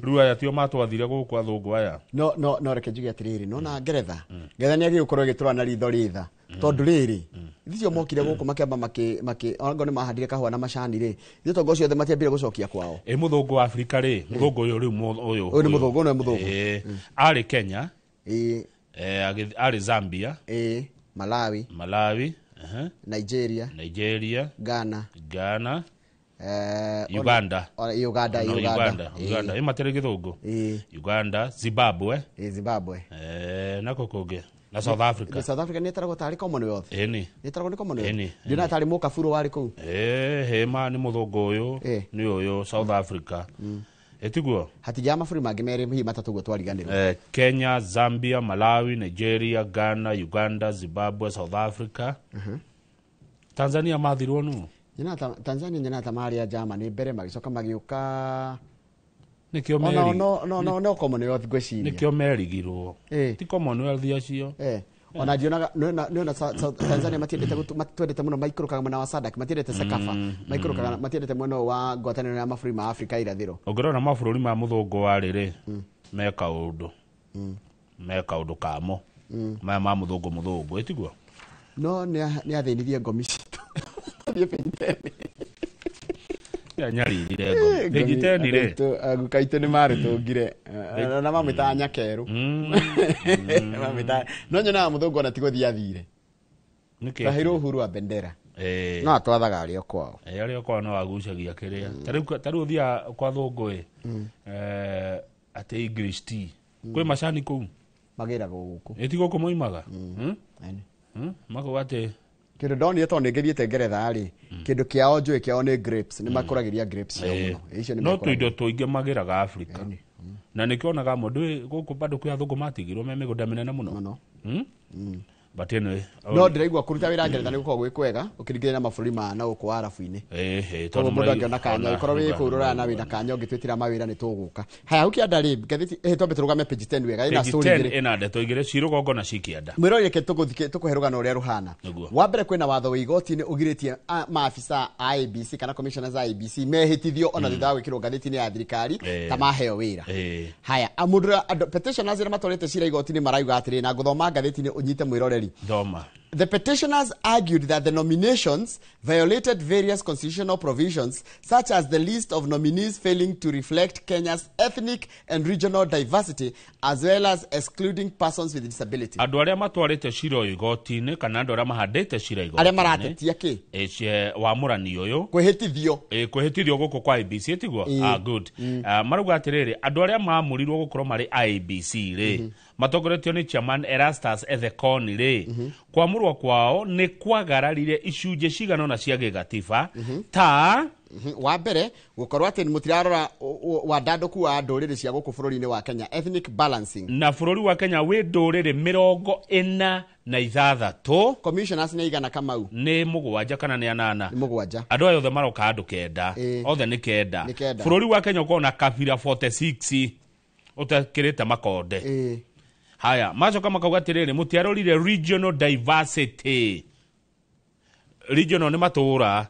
Rĩu aya tio matwathire gũkũ athũngũ aya. No, no, no, reke njuge atĩrĩrĩ, nona Ngeretha. Ngeretha nĩ yagĩrĩirwo gũkorwo ĩgĩtũra na ritho rĩtha. Tondũ rĩrĩ, ithuĩ mokire gũkũ makĩamba makĩ, onakorwo nĩ mahandire kahũa na macani rĩ, ithuĩ tongo ciothe matiambire gũcokia kwao. Mũthũngũ wa Afrika rĩ, mũthũngũ ũyũ rĩu ũyũ. Ũyũ nĩ mũthũngũ, ũyũ nĩ mũthũngũ. Arĩ Kenya. Arĩ Zambia. Malawi. Malawi. Nigeria. Nigeria. Ghana. Ghana. Uganda. Uganda, No, Uganda. Uganda, Uganda. Ĩ matarĩ gĩthũngũ. Uganda, Zimbabwe. Zimbabwe. Nako kũngĩ. Na South Africa. South Africa nĩ ĩtaragwo tarĩ Commonwealth. Ĩni. Nĩ ĩtaragwo nĩ Commonwealth. Ĩni, Ndĩona tarĩ mũkaburu warĩ kũu. Hema nĩ mũthũngũ ũyũ, nĩ ũyũ South Africa. Ĩtiguo? Hatingĩaga mabũrũri mangĩ merĩ hihi matatũ ũguo twariganĩrwo. Kenya, Zambia, Malawi, Nigeria, Ghana, Uganda, Zimbabwe, South Africa. Tanzania mathirwo nũ? Nyonaga Tanzania nyonaga ta marĩ a Germany mbere magĩcoka magĩũka. Nĩkĩo Ona meri- no, no, no, no Commonwealth ngwĩciria. Nĩkĩo merigirwo. Ti Commonwealth acio. Ona ndionaga, nĩona Tanzania matiendete matwendete mũno, maikũrũkaga mwena wa SADC, matiendete CECAFA, maikũrũkaga, matiendete mwena wa ngwatanĩro ya mabũrũri ma Afrika irathĩro. Ũngĩrora mabũrũri ma mũthũngũ wa rĩrĩ, me kaũndũ. Me kaũndũ kamo. Maya ma mũthũngũ mũthũngũ, ĩtiguo? No nĩ athĩnirie ngomi citũ. Thiĩ page ten. Anyaririre ngomi. Page 10 rĩ. Guka itũ nĩ marĩtũngire na mamwĩtaga nyakerũ. Mamwĩtaga no nyonaga mũthũngũ ona ti gũthiĩ athire. Nĩkĩ? Twaheirwo uhuru wa bendera. No atwathaga arĩ o kwao. Arĩ o kwao no agucagia kĩrĩa. Ta rĩu ũthiaga kwa thũngũ ĩ. Atĩ English tea. Kwĩ macani kũu? Magĩragwo gũkũ. Ĩ ti gũkũ moimaga? Makauga atĩ Kĩndũ ndonire tondũ nĩngĩthiĩte Ngeretha rĩ, kĩndũ kĩao njũĩ kĩao nĩ grapes, nĩ makũragĩria grapes ciao mũno. Icio nĩ no mekũragĩria. tũindo tũingĩ magĩraga Afrika. Na nĩkĩo onaga amwe ndũĩ gũkũ bado kwĩ athũngũ matigirwo me mĩgũnda mĩnene mũno. Mũno. But anyway, No ndĩraigua kũruta wĩra Ngeretha nĩ gũkoragwo gwĩ kwega ũkĩringithania na mabũrũri ma na gũkũ Arabu-inĩ. Koguo mũndũ angĩona kanya ũngĩkorwo wĩ kũu rũraya na wĩna kanya ũngĩtwĩtĩra mawĩra nĩ tũgũka. Haya ũkĩanda rĩ, ngathĩti twambe tũrũgame page 10 wega ĩna Page story 10 igĩrĩ. ĩna ndeto igĩrĩ ci rũgongo na ci kĩanda. Mwĩrorere reke tũkũhe rũgano ũrĩa rũhana. Nĩguo. Wa mbere kwĩna watho wa igoti-inĩ ũgirĩtie maafisa a IEBC kana commissioners a IEBC mehĩtithio ona thutha wa gwĩkĩrwo ngathĩti-inĩ ya thirikari ta maheo wĩra. Haya, mũndũ ũrĩa- andũ petitioners arĩa matwarĩte cira igoti-inĩ marauga atĩrĩ, na ngũthoma ngathĩti-inĩ ũnyite mwĩroreri. Thoma. The petitioners argued that the nominations violated various constitutional provisions, such as the list of nominees failing to reflect Kenya's ethnic and regional diversity, as well as excluding persons with disability. Andũ arĩa matwarĩte cira ũyũ igoti-inĩ kana andũ arĩa mahandĩte cira igoti-inĩ Arĩa maratetia kĩ? Wamũrani ũyũ. Kwĩhĩtithio. Kwĩhĩtithio gũkũ kwa IEBC tiguo? Good. Marauga atĩrĩrĩ, andũ arĩa maamũrirwo gũkorwo marĩ IEBC rĩ, matongoretio nĩ chairman Erastus Ethekoni rĩ, kwamũrwo kwao nĩ kwagararire icunjĩ cigana ũna cia gĩgatiba ta Wa mbere gũkorwo atĩ mũtirarora wandandũku wa ndũrĩrĩ cia gũkũ bũrũri-inĩ wa Kenya, ethnic balancing. Na bũrũri wa Kenya wĩ ndũrĩrĩ 46. Commissioners nĩ igana Kamau? Nĩ 7 kana nĩ 8? Nĩ 7. Andũ aya othe maroka andũ 9. Othe nĩ 9. Nĩ kenda. Bũrũri wa Kenya ũkoragwo na kabira 46 ũtekĩrĩte makonde. Haya, macoka makauga atĩrĩrĩ, mũtiarorire regional diversity. Regional nĩ matũũra.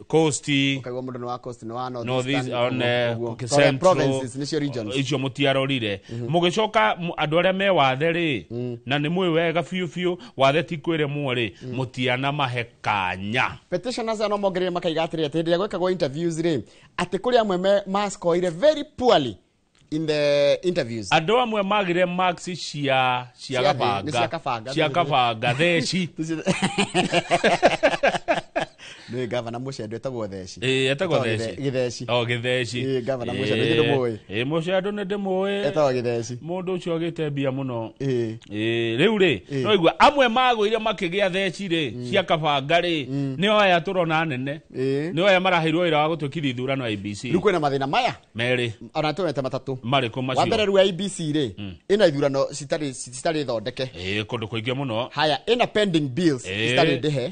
Coast, Ũkaigua mũndũ nĩ wa coast, nĩ wa north North East, Eastern, on, ũguo. Central, Provinces nĩcio regions. Icio mũtiarorire. Mũgĩcoka andũ arĩa me wathe rĩ, na nĩ mũĩ wega biũ biũ, wathe ti kwĩremwo rĩ, mũtianamahe kanya. Petitioners ano mongerere makaiga atĩrĩrĩ, atĩ hĩndĩ ĩrĩa gwekagwo interviews rĩ, atĩ kũrĩ amwe mascoire very poorly in the interviews. Andũ amwe magire marks cia Cia thĩ, gabanga. nĩ cia kabanga. Cia kabanga, theci. Nĩ gavana Mũcendo etagwo Theci. Etagwo Etagwo Theci. Gĩtheci. O, Gĩtheci. Gavana Mũcendo, nĩ ndĩmũĩ. Mũcendo nĩ ndĩmũĩ. Etagwo Gĩtheci. Mũndũ ũcio agĩte mbia mũno. Rĩu rĩ, no igua amwe magũire makĩgĩa theci rĩ, cia kabanga rĩ, nĩo aya tũrona nene. Nĩo aya maraheirwo wĩra wa gũtwĩkithia ithurano IEBC. Rĩu kwĩna mathĩna maya? Merĩ. Ona tũmete matatũ. Marĩkũ macio? Wa mbere rĩu IEBC rĩ, ĩna ithurano citarĩ thondeke. Kũndũ kũingĩ mũno. Haya, ĩna pending bills citarĩ ndĩhe.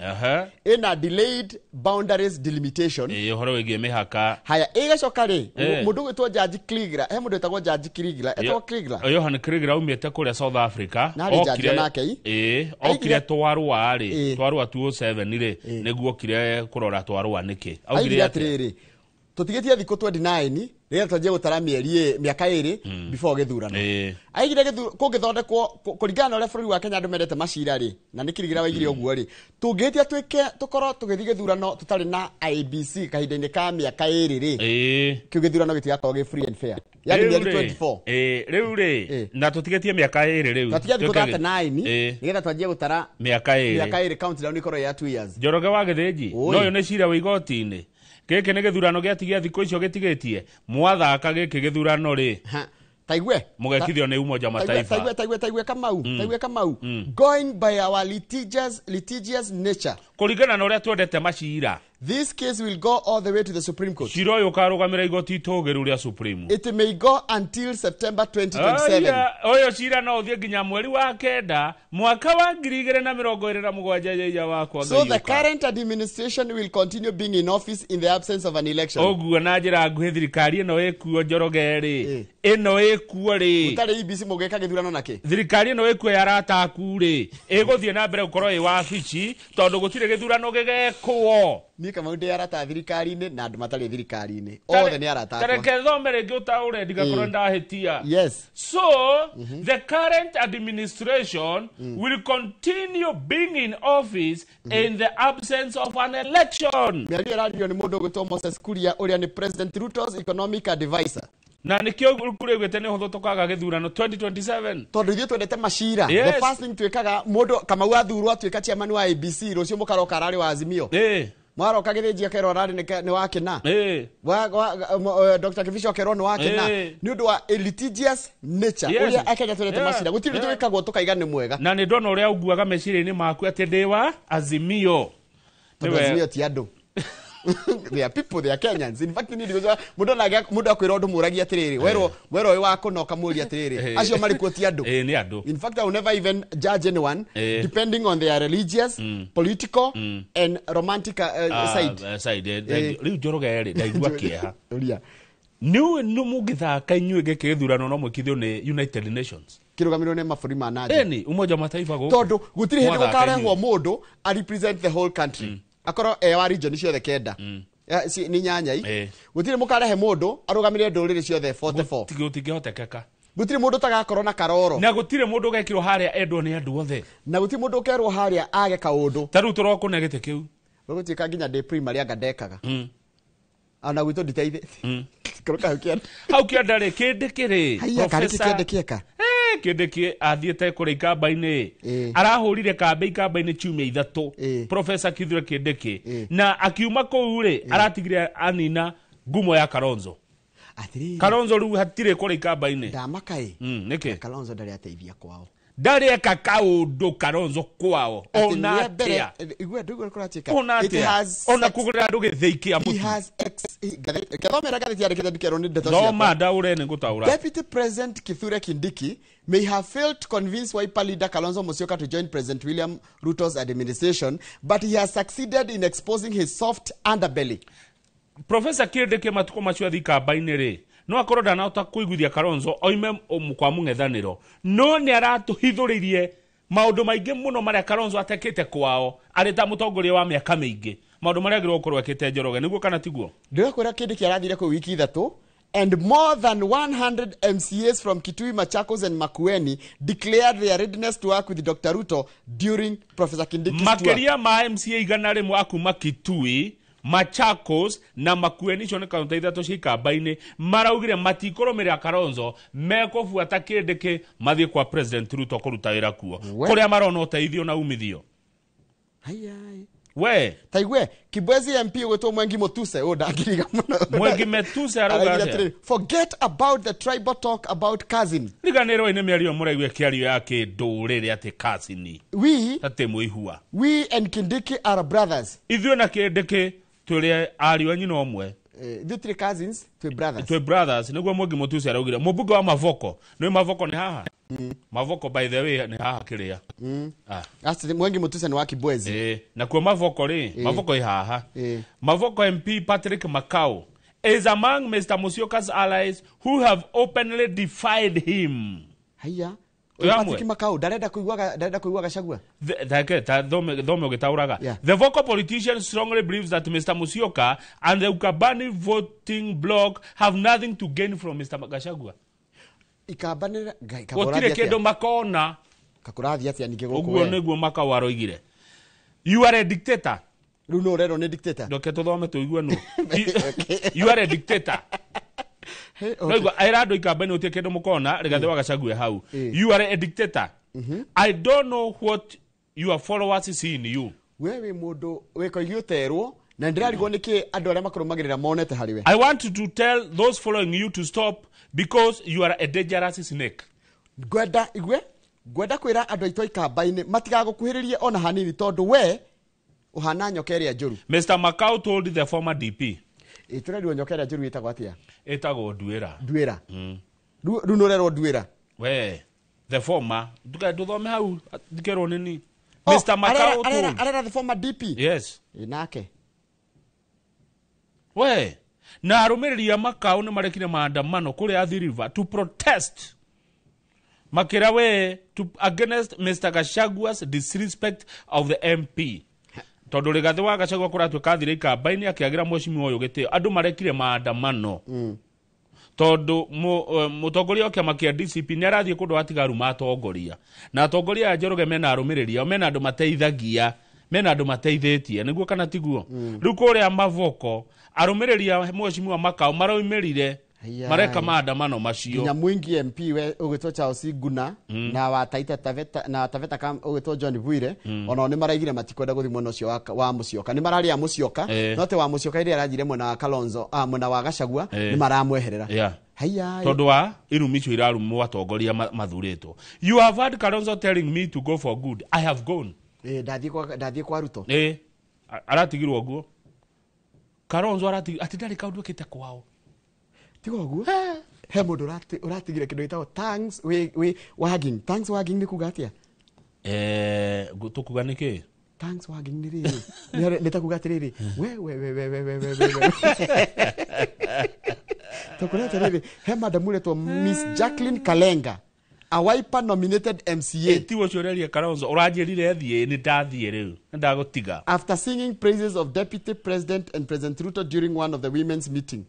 Ĩna delayed boundaries delimitation. Ũhoro wĩgiĩ mĩhaka. Haya, ĩgacoka rĩ, mũndũ ũgwĩtwo Jaji Kriegler, he mũndũ wĩtagwo Jaji Kriegler, etagwo Kriegler. Johan Kriegler aumĩte kũrĩa South Africa. Na arĩ jaji onake i? Okire twarũa rĩ, twarũa 207 rĩ, nĩguo okire kũrora twarũa nĩkĩ. Augire Augire atĩa? atĩrĩrĩ, tũtigĩtie thikũ 29 nĩgetha twanjie gũtara mĩaka ĩrĩ before gĩthurano. Aigire kũngĩthondekwo kũringana na ũrĩa bũrũri wa Kenya andũ mendete macira rĩ, na nĩ Kriegler waigire ũguo rĩ, tũngĩhĩtia tũkorwo tũgĩthiĩ gĩthurano tũtarĩ na IEBC kahinda-inĩ ka mĩaka ĩrĩ rĩ, kĩu gĩthurano gĩtigakorwo gĩ free and fair. Yani Rĩu mĩeri rĩ, 24. Rĩu rĩ, na tũtigĩtie mĩaka ĩrĩ rĩu. Twatigia thikũ Twĩke 39 nĩgetha twanjie gũtara mĩaka ĩrĩ. Mĩaka ĩrĩ countdown ĩkorwo ya 2 years. Njoroge wa Gĩthĩnji, Oi. no ũyũ nĩ cira wa igoti-inĩ. Gĩkĩ nĩ gĩthurano gĩatigia thikũ icio gĩtigĩtie. Mwathaka gĩkĩ gĩthurano rĩ. Ha, taigue. Mũgekithio nĩ Umoja Mataifa. Taigue, taigue, taigue Kamau, taigue Kamau. Going by our litigious nature. Kũringana na ũrĩa twendete macira. This case will go all the way to the Supreme Court. Cira ũyũ ũkarũgamĩra igoti itũgĩru rĩa Supreme. It may go until September 2027. Aya, ũyũ cira no ũthiĩ nginya mweri wa 9 mwaka wa 2027 yeia wakwa So the Ngai ũka. current administration will continue being in office in the absence of an election. Ũguo na njĩra nguhĩ thirikari ĩno ĩkuo Njoroge rĩ, ĩno ĩkuo rĩ. Mũtarĩ IEBC mũgĩka gĩthurano nakĩ? Thirikari ĩno ĩkuo ya arata aku rĩ, ĩgũthiĩ na mbere gũkorwo ĩ wabici tondũ gũtirĩ gĩthurano gĩgekwo. Niĩ Kamau ndĩ arata thirikari-inĩ na andũ matarĩ thirikari-inĩ. Othe nĩ arata akwa. Tareke thome rĩngĩ ũtaũre ndigakorwo ndahĩtia. Yes. So, the current administration will continue being in office in the absence of an election. Mĩario ĩraririo nĩ mũndũ ũgwĩtwo Moses Kuria ũrĩa nĩ President Ruto's economic advisor. Na nĩkĩo Kuria augĩte nĩ ũhũthũ tũkaga gĩthurano 2027. Tondũ ithuĩ twendete macira. Yes. The first thing twĩkaga mũndũ Kamau athurwo atuĩka chairman wa ABC rũciũ mũkaroka ararĩ wa Azimio. Mwaroka Gĩthĩnji akerwo ararĩ nĩ wa Kĩna. Dr. Kibicho akerwo nĩ wa Kĩna. Nĩ ũndũ wa a litigious nature. Yes. Ũrĩa Akenya twendete macira. Gũtirĩ ũndũ twĩkagwo tũkaiga nĩ mwega. Na nĩ ndona ũrĩa ũnguaga meciria-inĩ maku atĩ ndĩ wa Azimio. Tondũ Nĩwe- Azimio ti andũ. They are people, they are Kenyans. In fact, niĩ ndigũcoka mũndũ ona mũndũ akwĩra ũndũ mũragia atĩrĩrĩ, werwo werwo wĩ wa kũna ũkamũria atĩrĩrĩ, acio marĩ kuo ti andũ. Ĩĩ, nĩ andũ. In fact, I will never even judge anyone depending on their religious, political, and romantic side. Side. Rĩu Njoroge rĩ, ndaigua kĩeha. Ũria. Nĩ nĩ mũngĩthaka inyuĩ gĩkĩ gĩthurano no mwĩkithio nĩ United Nations. Kĩrũgamĩrĩrwo nĩ mabũrũri ma na nja. Ĩni, Umoja wa Mataifa gũkũ. Tondũ gũtirĩ hĩndĩ Mwathaka gũkarehwo inyuĩ. mũndũ a represent the whole country. Akorwo e wa region ciothe kenda. Nĩ nyanya i. Gũtirĩ mũkarehe mũndũ arũgamĩrĩre ndũrĩrĩ ciothe 44. Gũtingĩhotekeka. Gũtirĩ mũndũ ũtagakorwo na karoro. Na gũtirĩ mũndũ ũgekĩrwo harĩa endwo nĩ andũ othe. Na gũtirĩ mũndũ ũkerwo harĩa age kaũndũ. Ta rĩu tũrokũne gĩtĩ kĩu. Gũgũtuĩka nginya ndĩ primary anga ndekaga. Ona gwitũ nditeithĩtie. Kũrũka hau kĩanda. Hau kĩanda rĩ, kĩndĩ kĩrĩ. Haiya, karĩ kĩ Professor- kĩanda kĩeka? Kĩndĩ kĩ athiĩte kũrĩa ikamba-inĩ. Arahũrire kambĩ ikamba-inĩ ciumia ithatũ. Professor Kithure Kindiki. Na akiuma kũu rĩ, aratigire anina ngumo ya Kalonzo. Atĩrĩrĩ. Kalonzo rĩu hatirĩ kũrĩa ikamba-inĩ. Ndamaka ĩ. Nĩkĩ? Kalonzo ndarĩ ateithia kwao. Ndarĩ eka kaũndũ Kalonzo kwao. Atĩ Ona rĩa mbere- atĩa. Igua ndũigua kũratuĩka. Ona It atĩa. has Ona sex- kũgũrĩra andũ gĩthĩi kĩa He mũtu. has ex- he- ngathomera ngathĩti yandĩkĩte ndikerwo nĩ ndeto Thoma ciakwa. ndaũre nĩ ngũtaũra. Deputy President Kithure Kindiki may have failed to convince Wiper leader Kalonzo Musyoka to join President William Ruto's administration, but he has succeeded in exposing his soft underbelly. Professor Kindiki matukũ macio athi kamba-inĩ rĩ, no akorwo ndanahota kũiguithia Kalonzo oime kwa mũng'ethanĩro, no nĩ aratũhithũrĩirie maũndũ maingĩ mũno marĩa Kalonzo atekĩte kwao arĩ ta mũtongoria wa mĩaka mĩingĩ, maũndũ marĩa agĩrĩirwo gũkorwo ekĩte Njoroge, nĩguo kana tiguo? Ndĩrakwĩra Kindiki arathire kũu wiki ithatũ and more than 100 MCAs from Kitui, Machakos and Makueni declared their readiness to work with Dr. Ruto during Professor Kindiki's tour. Makĩria ma MCA 100 a kuma Kitui, Machakos na Makueni, icio nĩ kaunti ithatũ cia ikamba-inĩ, maraugire matikũrũmĩrĩra Kalonzo, mekũbuata Kindiki mathiĩ kwa President Ruto kũruta wĩra kuo kũrĩa marona ũteithio na umithio. Haiya. We. Taigue Kibwezi MP ũgwĩtwo Mwengi Mutuse, ũyũ ndangĩriga mũno. Mwengi Mutuse arauga Araugire atĩa? atĩrĩrĩ, forget about the tribal talk about cousin. Riganĩrwo nĩ mĩario mũraigua ĩkĩario ya kĩndũrĩrĩ atĩ kasini. We atĩ mũihua. We and Kindiki are brothers. Ithuĩ na Kindiki tũrĩ ariũ a nyina ũmwe. Ithuĩ tũrĩ cousins, twĩ brothers. Twĩ brothers, nĩguo Mwengi Mutuse araugire. Mũmbunge wa Mavoko, nĩ Mavoko nĩ haha? Mavoko by the way nĩ haha kĩrĩa. That's Mwengi Mutuse nĩ wa Kibwezi. Nakuo Mavoko rĩ, Mavoko ĩ haha. Mavoko MP Patrick Makau is among Mr. Musyoka's allies who have openly defied him. Haiya. Twĩ hamwe? Patrick Makau ndarenda kũigua ndarenda kũigua Gachagua. Thake ta thome thome ũgĩtaũraga. The vocal politician strongly believes that Mr. Musyoka and the Ukambani voting bloc have nothing to gain from Mr. Gachagua. Ikamba nĩ Ngai Gũtirĩ kĩndũ makona. Kakũrathiĩ atĩa ningĩ gũkũ Ũguo we? nĩguo Makau aroigire. You are a dictator. Rĩu nũ ũrerwo nĩ dictator? Ndoke tũthome tũigue nũ. You are a dictator. Hey, okay. Noigua ĩra andũ ikamba-inĩ gũtirĩ kĩndũ mũkona Rigathĩ wa Gachagua hau. You are a dictator. I don't know what your followers see in you. We wĩ mũndũ wĩkoigi ũterwo na ndĩrarigwo nĩkĩ andũ arĩa makũrũmagĩrĩra monete harĩ we. I want to tell those following you to stop because you are a dangerous snake. Ngwenda igue ngwenda kwĩra andũ aitũ a ikamba-inĩ matigagũkuhĩrĩrie ona hanini tondũ we ũhana nyoka ĩrĩa njũru. Mr. Makau told the former DP. Ĩ tũrerirwo nyoka ĩrĩa njũru ĩtagwo atĩa? Ĩtagwo nduĩra. Nduĩra. Rĩu rĩu nĩ ũrerwo nduĩra. We, the former, ndũthome hau ndikerwo nĩ ni. Oh, Mr. Makau told. arera the former DP. Yes. Ĩ nake. We, na arũmĩrĩri a Makau nĩ marekire maandamano kũrĩa Athi River to protest. Makĩra we to against Mr. Gachagua's disrespect of the MP. Tondũ Rigathĩ wa Gachagua kũratuĩka athire ikamba-inĩ akĩagĩra mheshimiwa ũyũ gĩtĩo, andũ marekire maandamano. Tondũ mũtongoria wa kĩama kĩa DCP nĩ arathiĩ kũndũ atiga aruma atongoria. Na atongoria aya Njoroge mena arũmĩrĩri ao, mena andũ mateithagia, mena andũ mateithĩtie, nĩguo kana tiguo? Rĩu kũrĩa Mavoko, arũmĩrĩri a mheshimiwa Makau maraumĩrire mareka maandamano macio. Nginya Mwingi MP we ũgĩtwo Charles Nguna na wa Taita Taveta na Taveta kam ũgĩtwo John Bwire, onao nĩ maraigire matikwenda gũthiĩ mwena ũcio wa Musyoka. Nĩ mararĩa Musyoka, no te wa Musyoka ĩrĩa arathire mwena wa Kalonzo, mwena wa Gachagua, nĩ maramweherera. Haiya. Tondũ wa irumi icio irarumwo atongoria mathurĩtwo. You have heard Kalonzo telling me to go for good. I have gone. Ndathiĩ kwa Ruto. Aratigirwo ũguo. Kalonzo aratigirwo atĩ ndarĩ kaũndũ ekĩte kwao. Tiga ũguo. He mũndũ ũratigire kĩndũ gĩtagwo thanks we wagging. Thanks wagging nĩ kuga atĩa? Tũkuga nĩ kĩ? Thanks wagging nĩ rĩrĩ. Nĩ ta kuga atĩrĩrĩ, we, we, we, we, we, we, we, we, we. Tũkuga atĩrĩrĩ, he madam ũretwo Miss Jacqueline Kalenga, a Wiper nominated MCA. Ti ũcio ũreria Kalonzo, ũranjĩrire thiĩ, nĩ ndathiĩ rĩu, nĩ ndagũtiga. After singing praises of Deputy President and President Ruto during one of the women's meeting.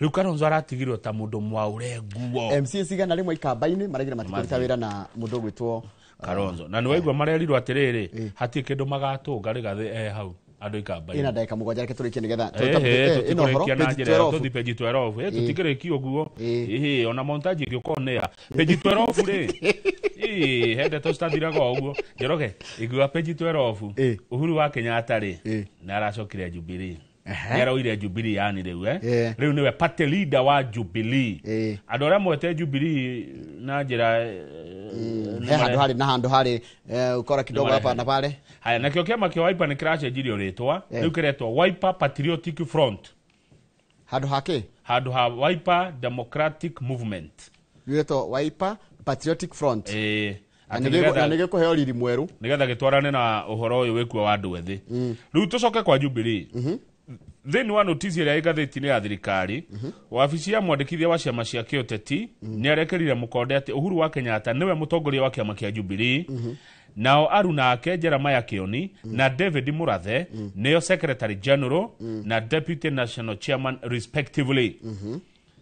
Rĩu Kalonzo aratigirwo ta mũndũ mwaũre nguo. MCA cigana rĩmwe ikamba-inĩ, maraigire matikũruta wĩra na mũndũ ũgwĩtwo Kalonzo. Na nĩ waigua marerirwo atĩrĩrĩ, hatirĩ kĩndũ magatũnga Rigathĩ hau andũ ikamba-inĩ. Ĩna ndagĩka mũgwanja, reke tũrĩkie nĩgetha ĩno ũhoro, tũtikũrĩkia na page njĩra ĩyo, 12. tũthiĩ page 12. Tũtikĩrĩkia ũguo. Ona montage ĩngĩũka on air. Page 12 rĩ. He ndeto citathiraga o ũguo. Njoroge, igua page 12. Uhuru wa Kenyatta rĩ, nĩ aracokire Jubilee. Nĩ aroire Jubilee yani rĩu, Rĩu nĩwe party leader wa Jubilee. Andũ arĩa mwete Jubilee na njĩra, He handũ harĩ na handũ harĩ, ukora kidogo Nĩ hapa marehe. na pale. Haya, nakĩo kĩama kĩa Wiper nĩ kĩracenjirio rĩtwa. Rĩu kĩretwo Wiper Patriotic Front. Handũ ha kĩ? Handũ ha Wiper Democratic Movement. Rĩretwo Wiper Patriotic Front. Na Atĩ nĩgetha nĩ gĩkũheo riri mwerũ. Nĩgetha gĩtwarane na ũhoro ũyũ wĩkuo wa andũ ethĩ. Rĩu tũcoke kwa Jubilee. Thĩinĩ wa notice ĩrĩa ĩ ngathĩti-inĩ ya thirikari, wabici ya mwandĩkithia wa ciama cia kĩũteti nĩ arekĩrire mũkonde atĩ Uhuru wa Kenyatta nĩwe mũtongoria wa kĩama kĩa Jubilee. Nao aruna ake Jeremiah Kioni na David Murathe nĩo Secretary General na Deputy National Chairman respectively.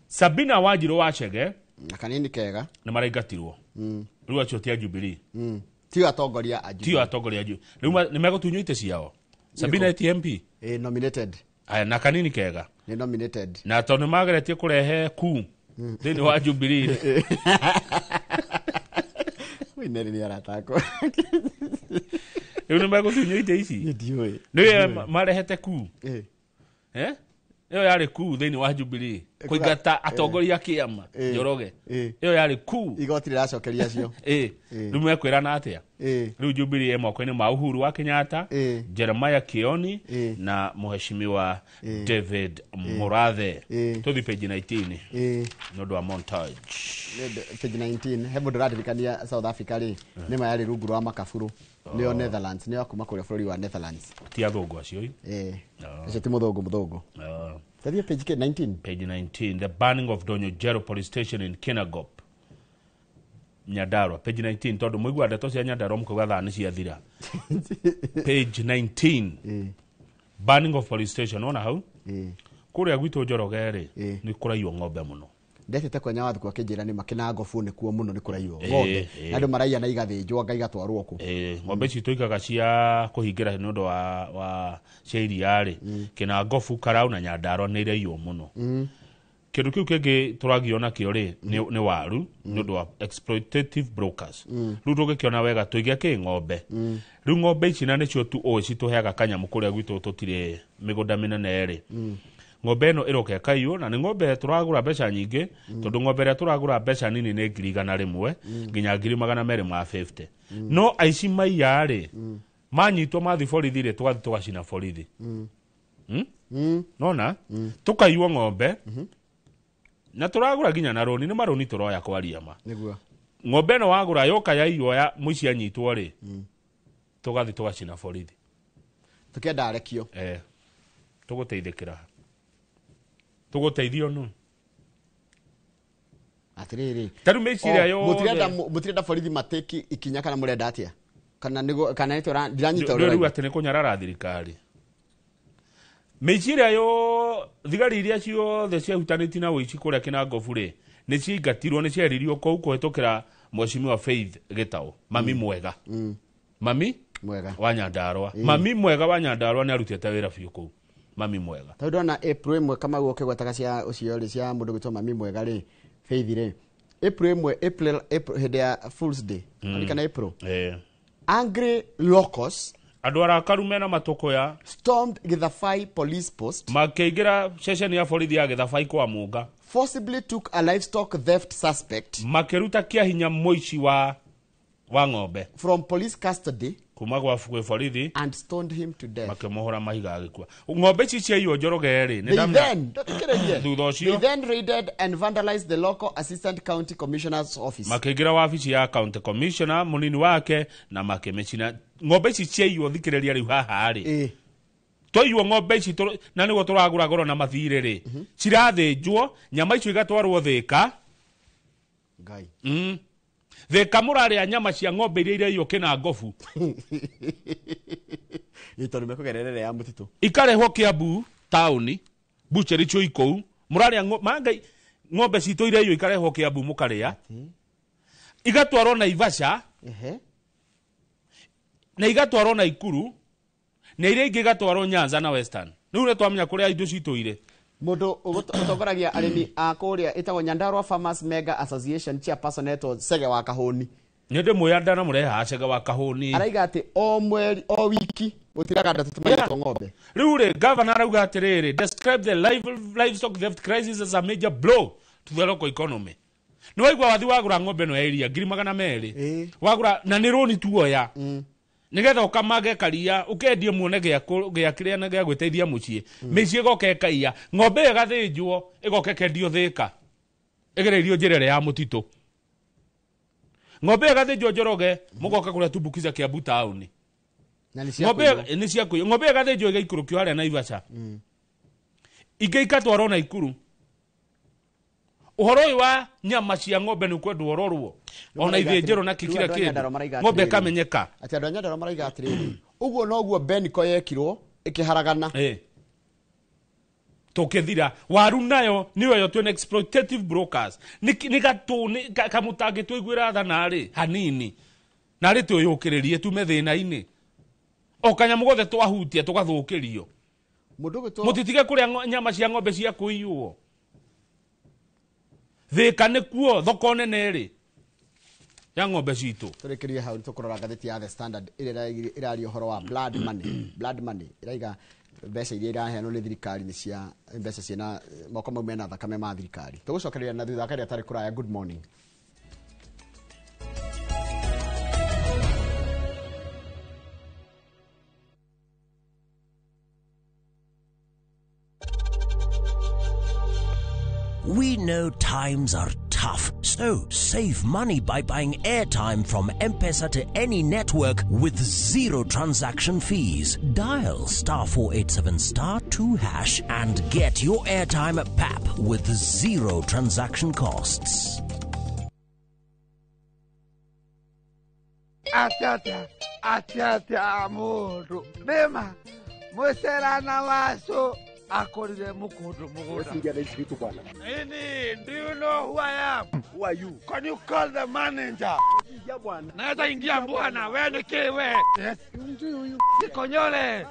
Sabina Wanjiru wa Chege na kanini kega nĩ maraingatirwo. Rĩu acio ti a Jubilee. Tio atongoria a Jubilee. Tio atongoria a Jubilee. Rĩu nĩ megũtunywo itĩ ciao. Sabina ti MP. Nominated. Aya, na kanini kega. Nĩ nominated. Na tondũ nĩ mageretie kũrehe ku thĩinĩ wa Jubilee. Ũineri nĩ aratakwo. Rĩu nĩ megũtunywo itĩ ici. Niĩ ndiũĩ. Nĩ marehete ku. Ĩyo yarĩ ku thĩinĩ wa Jubilee. Kũingata atongoria a kĩama, Njoroge. Ĩyo yarĩ ku. Igoti rĩracokeria cio. Rĩu mekwĩrana atĩa? Rĩu Jubilee ĩ moko-inĩ ma Uhuru wa Kenyatta, Jeremiah Kioni na Mheshimiwa David Murathe. Tũthiĩ page 19. Nĩ ũndũ wa montage. Page 19, he mũndũ ũrandirikania South Africa rĩ, nĩ ma yarĩ rungu rwa makaburu. Nĩo Netherlands, nĩo kuma kũrĩa bũrũri wa Netherlands. Ti athũngũ acio ĩ? Ũcio ti mũthũngũ, mũthũngũ. Tũthiĩ page 19. Page 19, the burning of Donyo Jero police station in Kinangop. Nyandarua, page 19, tondũ mũigua ndeto cia Nyandarua mũkauga thaa nĩ ciathira. Page 19. Burning of police station, wona hau? Kũrĩa gwitũ Njoroge rĩ, nĩ kũraiywo ng'ombe mũno. Ndetete kwenya wathu kwa kĩnjĩra nĩ makĩnango nĩ kuo mũno nĩ kũraiywo ng'ombe. Na andũ maraiya na igathĩnjwo anga igatwarwo kũ. Ng'ombe ici tũigaga cia kũhingĩra nĩ ũndũ wa cia iria rĩ, Kĩnangobu, Karau na Nyandarua nĩ iraiywo mũno. Kĩndũ kĩu kĩngĩ tũragio nakĩo rĩ, nĩ waru, nĩ ũndũ wa exploitative brokers. Rĩu tũngĩkĩona wega tũige kĩ ng'ombe. Rĩu ng'ombe ici na nĩcio tu ũĩ citũheaga kanyamũ kũrĩa gwitũ tũtirĩ mĩgũnda mĩnene rĩ. Ng'ombe ĩno ĩroka ĩkaiywo, na nĩ ng'ombe tũragũra mbeca nyingĩ, tondũ ng'ombe ĩrĩa tũragũra mbeca nini nĩ ngiri igana rĩmwe, nginya ngiri magana merĩ ma 50. No aici maiya rĩ, manyitwo mathiĩ borithi rĩ, tũgathiĩ tũgacina borithi. Nona? Tũkaiywo ng'ombe, na tũragũra nginya na rũni, nĩ marũni tũroya kwaria ma. Nĩguo. Ng'ombe ĩno wagũra yoka yaiywo ya mũici anyitwo rĩ, tũgathiĩ tũgacina borithi. Tũkĩenda arekio. Tũgũteithĩkĩra. Tũgũteithio nũ? Atĩrĩrĩ. Ta rĩu mĩciria yothe. Mũtirenda borithi mateki ikinya kana mũrenda atĩa? Kana nĩguo kana nĩ ndiranyita ũrĩa rĩu atĩ nĩ kũnyarara thirikari. Mĩici ĩrĩa yo thigari iria ciothe ciahutanĩtie na ũici kũrĩa Kĩnangobu rĩ, nĩ ciaingatirwo, nĩ cieririo kũu kũhĩtũkĩra Mheshimiwa Faith Gĩtaũ, mami mwega. Mami mwega wa Nyandarua. Mami mwega wa Nyandarua nĩ arutĩte wĩra biũ kũu. Mami mwega. Tondũ ndona April ĩmwe Kamau ũkĩgwetaga cia ũcio rĩ, cia mũndũ gwĩtwo mami mwega rĩ, Faith rĩ, April ĩmwe, April hĩndĩ ya Fool's Day. Kana April. Angry locals, andũ arakaru mena matũkũya, stormed Githabai police post, makĩingĩra ceceni ya borithi ya Githabai kwa Munga, forcibly took a livestock theft suspect, makĩruta kĩa hinya mũici wa ng'ombe from police custody, kuma gwa borithi, and stoned him to death, makĩmũhũra mahiga agĩkua. Ng'ombe ici ciaiywo Njoroge rĩ, they then raided and vandalized the local assistant county commissioner's office, makĩingĩra wabici ya county commissioner mũnini wake na makĩmĩcina. Ng'ombe ici ciaiywo thikĩrĩria rĩu haha rĩ, twaiywo ng'ombe ici na nĩguo tũragũra goro na mathirĩ rĩ, cirathĩnjwo, nyama icio igatwarwo Thĩka. Ngai. Thĩka mũrarĩa nyama cia ng'ombe iria iraiywo Kĩnangobu. Tondũ mekũgerera ya mũtitũ. Ikarehwo Kiambu taũni, butchery cio ikũu, mũrarĩa mangai ng'ombe citũ iraiywo ikarehwo Kiambu mũkarĩa. Igatwarwo Naivasha. Na igatwarwo Naikuru, na iria ingĩ igatwarwo Nyanza na Western. Rĩu nĩ twamenya kũrĩa indo citũ irĩ. Mũndũ ũtongoragia arĩmi a kũrĩa ĩtagwo Nyandarua Farmers Mega Association chairperson etwo Chege wa Kahũni. Nĩ ndĩmũĩ ndanamũreha Chege wa Kahũni. Araiga atĩ o mweri o wiki gũtiraga andũ atatũ maiyĩtwo ng'ombe. Rĩu rĩ, governor arauga atĩrĩrĩ, describe the livestock theft crisis as a major blow to the local economy. Nĩ waigua wathi wagũra ng'ombe ĩno ya iria 200,000. Wagũra na nĩ rũni tuoya. Nigetha ũkamage karia ũkendie muone gĩa kĩrĩa na gĩa gwĩteithia mũciĩ. Mĩciĩ ĩgoka ĩkaiya, ng'ombe ĩyo ĩgathĩnjwo ĩgoka ĩkendio Thĩka, ĩgereirio njĩra ĩrĩa ya mũtitũ. Ng'ombe ĩyo ĩgathĩnjwo Njoroge, mũgoka kũrĩa tumbukiza Kiambu taũni. Ng'ombe nĩ cia kũiywo. Ng'ombe ĩyo ĩgathĩnjwo ĩgaikũrũkio harĩa Naivasha, ingĩ ikatwarwo Naikuru. Ũhoro ũyũ wa nyama cia ng'ombe nĩ ũkwendwo ũrorwo, ona ithĩnjĩro na kĩkira kĩndũ, ng'ombe ĩkamenyeka. Atĩ andũ a Nyandarua maraiga atĩrĩrĩ, ũguo noguo Beniko yekirwo ĩkĩharagana. Tũkĩthira. Waru nayo nĩyo yo twĩna exploitative brokers. Nĩ gatũ nĩ kamũtangĩ tũiguĩra tha narĩ hanini, narĩ twĩyũkĩrĩrie tume thĩna-inĩ. O kanyamũ gothe twahutia tũgathũkĩrio. Mũtitige kũrĩa nyama cia ng'ombe cia kũiywo. Thĩka nĩkuo thoko nene rĩ ya ng'ombe citũ. Tũrĩkĩrie hau tũkũrora ngathĩti ya The Standard ĩrĩa ĩraria ũhoro wa blood money. Blood money ĩraiga mbeca iria iraheanwo nĩ thirikari nĩ cia mbeca ciĩna moko mau mena thakame ma thirikari. Tũgũcokereria na thutha karĩa tarĩ kũraya. Good morning. We know times are tough, so save money by buying airtime from M-Pesa to any network with zero transaction fees. Dial *487*2# and get your airtime at PAP with zero transaction costs. Atia, atia, mundu. Nema, mwesera na waso. Akorire mukundu mugunda. Nini, do you know who I am? Who are you? Can you call the manager? Naweza ingia bwana, wewe ni kiwe. Yes. Gikonyore.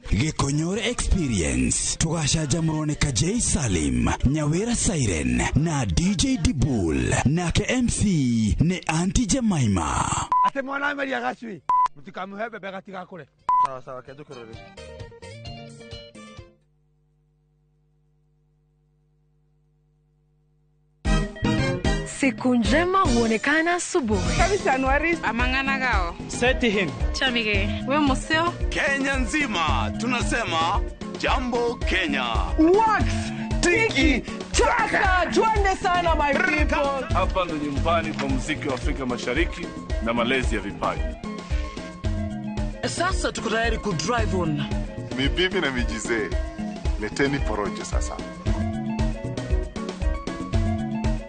Gikonyore Experience. Tugacanjamũrwo nĩ Kajei Salim, Nyawira Siren na DJ Dibul, nake MC nĩ Auntie Jemima. Ate mwana ameria gacui. Mutikamuhe bebe gatigakure. Sawa sawa, kendukurore. Siku njema huonekana asubuhi. Januari amangana gao. Seti him. Chamige. We museo. Kenya nzima tunasema Jambo Kenya. Wax tiki taka, twende sana my people. Hapa ndo nyumbani kwa muziki wa Afrika Mashariki na malezi ya vipaji. Sasa tuko tayari ku drive on. Ni bibi na mijizee. Leteni porojo sasa.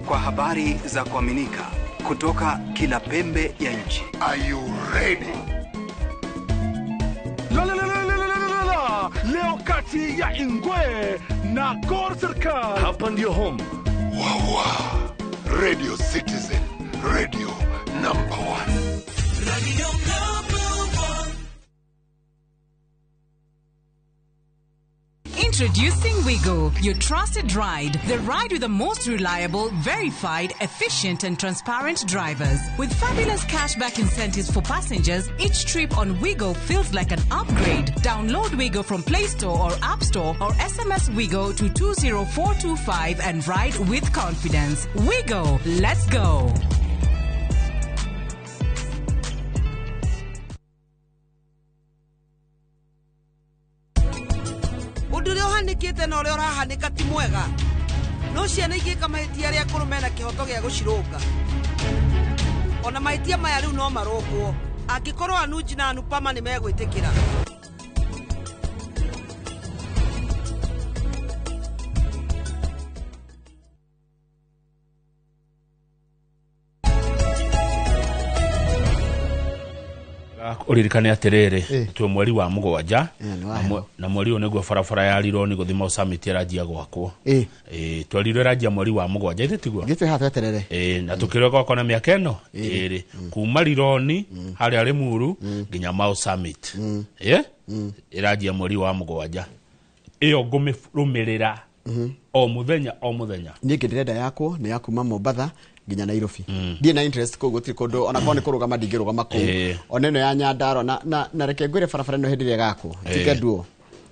Kwa habari za kuaminika, Kutoka kila pembe ya nchi. Are you ready? La la la la la la la. Leo kati ya Ingwe na Gor Serikal. Hapa ndio home. Wawa. Radio Citizen. Radio number 1. Radio number 1. Introducing Wigo, your trusted ride. The ride with the most reliable, verified, efficient and transparent drivers. With fabulous cashback incentives for passengers, each trip on Wigo feels like an upgrade. Download Wigo from Play Store or App Store or SMS Wigo to 20425 and ride with confidence. Wigo, let's go. Uhanĩkĩte na ũrĩa ũrahanĩka ti mwega no ciana igĩka mahĩtia arĩa akũrũ mena kĩhoto gĩa gũcirũnga ona mahĩtia maya rĩu no marũngwo angĩkorwo Anuj na Anupama nĩ megwĩtĩkĩra. Uririkane atiriri twe mweri wa mugwanja na mweri uyu niguo barabara ya Rironi guthi Mau Summit ĩranjia gwakwo. Twerirwo ĩranjia mweri wa mugwanja ithe tiguo gitwe haha tweterere. Na tukirwo gwakwo na mĩaka ĩno ĩrĩ kuma Rironi harĩa Limuru nginya Mau Summit. Ĩranjia mweri wa mugwanja ĩyo ngũmĩrũmĩrĩra o muthenya o muthenya. Niĩ ndĩrenda yakwo nĩ ya kuma Mombatha nginya Nairobi. Ndiĩ na interest kũu gũtirĩ kũndũ ona korwo nĩ kũrũgama ndingĩrũgama kũu. Ona ĩno ya Nyandarua na reke ngwĩre barabara ĩno hĩndĩ ĩrĩa ĩgakwo ĩtuĩke nduo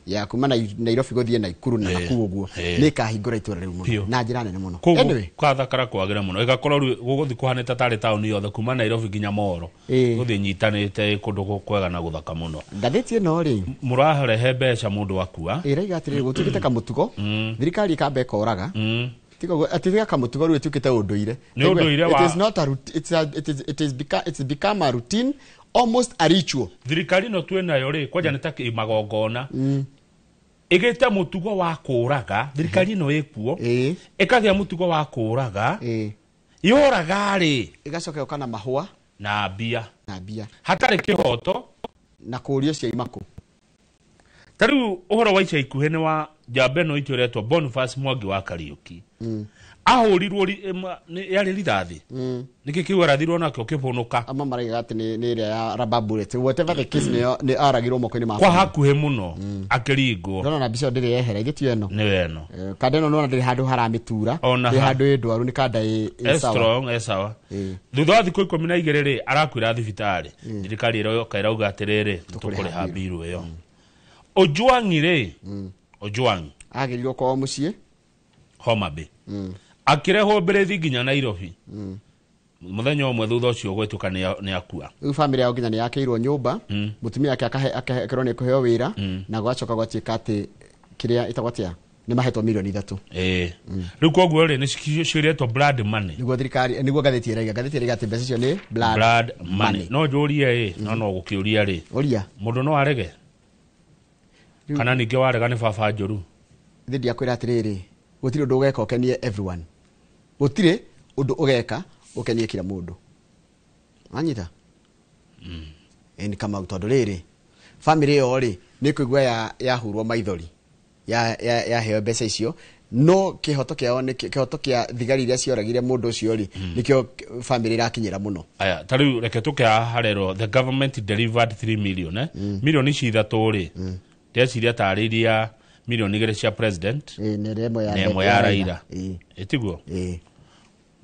ya kuma Nairobi gũthiĩ Naikuru na nakũu ũguo nĩ ĩkahingũra itũra rĩu mũno na njĩra nene mũno. Anyway, kwathakara kwagĩra mũno ĩgakorwo rĩu gũgũthiĩ kũhanĩte tarĩ taũni yothe kuma Nairobi nginya Moro gũthiĩ nyitanĩte kũndũ kwega na gũthaka mũno. Ngathĩti ĩno rĩ mũrarehe mbeca mũndũ akua ĩraiga atĩrĩrĩ gũtuĩkĩte kamũtugo thirikari ĩkamba ĩkoraga atiga kamũtugo rĩu ĩtuĩkĩte ũndũire. It is not a it's become a routine, almost a ritual. Thirikari no twĩ nayo rĩ kwanja nĩ ta magongona ĩgĩte mũtugo wa kũraga. Thirikari ĩno ĩkuo ĩkagĩa mũtugo wa kũraga yoraga rĩ ĩgacoka ĩgoka na mahũa na mbia hatarĩ kĩhoto na kũũrio ciaima kũ. Ta rĩu ũhoro wa ica ikuhĩ nĩ wa njamba ĩno itũ ĩretwo Boniface Mwangi wa Kariuki. Ahũrirwo yarĩ rithathi nĩkĩ kĩu arathirwo nakĩo kĩbũnũka. Ama maraiga atĩ nĩ ĩrĩa ya rubber bullet whatever the case nĩ aragirwo moko-inĩ ma kwa hakuhĩ mũno akĩringwo. Ndona na mbica ndĩrĩ yehera ithe ti ĩno nĩ ĩno kanda ĩno nĩwona ndĩrĩ handũ haramĩtura ndĩrĩ handũ ĩ ndwaru nĩ kanda ĩ sawa strong ĩ sawa. Thutha wa thikũ 12 rĩ arakuĩra thibitarĩ. Thirikari ĩroka ĩrauga atĩrĩrĩ tũkũrĩha mbiru ĩyo. Ojwang rĩ Ojwang agĩrirwo kwao mũciĩ Homa Bay akĩrehwo mbĩrĩthi nginya Nairobi mũthenya ũmwe thutha ũcio gwĩtuka nĩ akua. Rĩu bamĩrĩ yao nginya nĩ yakĩirwo nyũmba mũtumia wake akerwo nĩ kũheo wĩra na gwacoka gwatuĩka atĩ kĩrĩa ĩtagwo atĩa nĩ mahetwo milioni 3. Rĩu koguo rĩ nĩ ciĩretwo blood money. Nĩguo thirikari nĩguo ngathĩti ĩraiga ngathĩti ĩraiga atĩ mbeca icio nĩ blood money. No njũrie ĩ no gũkĩũria rĩ ũria mũndũ no arege kana ningĩ warega nĩ baba njũru. Thĩ ndiakwĩra atĩrĩrĩ gũtirĩ ũndũ ũgeka ũkenie everyone. Gũtirĩ ũndũ ũgeka ũkenie kila mũndũ. Wanyita? Ĩni Kamau tondũ rĩrĩ bamĩrĩ ĩyo rĩ nĩ kũigua yahurwo maithori yaheo mbeca icio no kĩhoto kĩao nĩ kĩhoto kĩa thigari iria cioragire mũndũ ũcio rĩ nĩkĩo bamĩrĩ ĩrakinyĩra mũno. Aya ta rĩu reke tũke haha harerwo the government delivered 3 million milioni ici ithatũ rĩ ndeciria tarĩ iria milioni 2 cia president na ĩmwe ya Raila ĩtiguo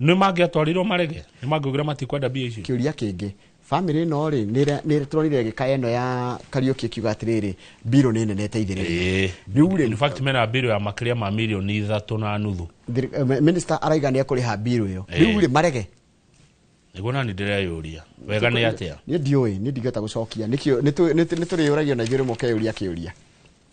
nĩ mangĩatwarirwo marege nĩ mangĩugire matikwenda mbia icio. Kĩũria kĩngĩ bamĩrĩ ĩno rĩ nĩ tũronire gĩka ĩno ya Kariuki ĩkiuga atĩrĩrĩ mbirũ nĩ nene ĩteithĩrĩrie. Rĩu rĩ in fact mena mbirũ ya makĩria ma milioni 3.5. Minister araiga nĩ ekũrĩha mbirũ ĩyo. Rĩu rĩ marege nĩguo nani ndĩreyũria wega nĩ atĩa. Niĩ ndiũĩ niĩ ndingĩhota gũcokia nĩkĩo nĩ tũrĩũragio na ithuĩ rĩmwe ũkeyũria kĩũria.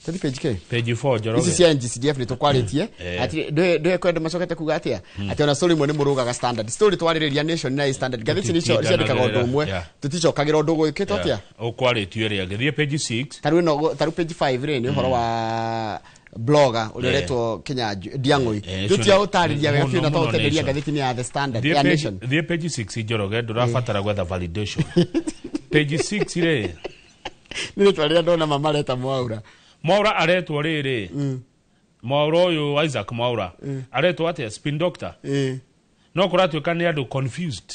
Tũthiĩ page K page 4 Njoroge. Ici cia NGCDF nĩ tũkwarĩtie atĩ ndũĩ kwenda macokete kuga atĩa atĩ ona story imwe nĩ mũrũgaga Standard story twarĩrĩria Nation na Standard ngathĩti nĩcio ciandĩkaga ũndũ ũmwe tũticokagĩra ũndũ gwĩkĩtwo atĩa ũkwarĩtio ĩrĩa ĩngĩ. Thiĩ page 6 tarĩu ĩno tarĩu page 5 rĩ nĩ ũhoro wa Blogger ũrĩa ũretwo Kenya Ndiang'ui. Tutia ũtarĩria wega biũ na tũtenderia ngathĩti-inĩ ya The Standard ya Nation. Thiĩ page 6 Njoroge, ndũrabatara gwetha validation. Page 6 rĩ, nĩ rĩtwa rĩrĩa ndona mama areta Mwaura. Mwaura aretwo rĩrĩ, Mwaura ũyũ Isaac Mwaura aretwo atĩa? Spin doctor. No kũratuĩka nĩ andũ confused,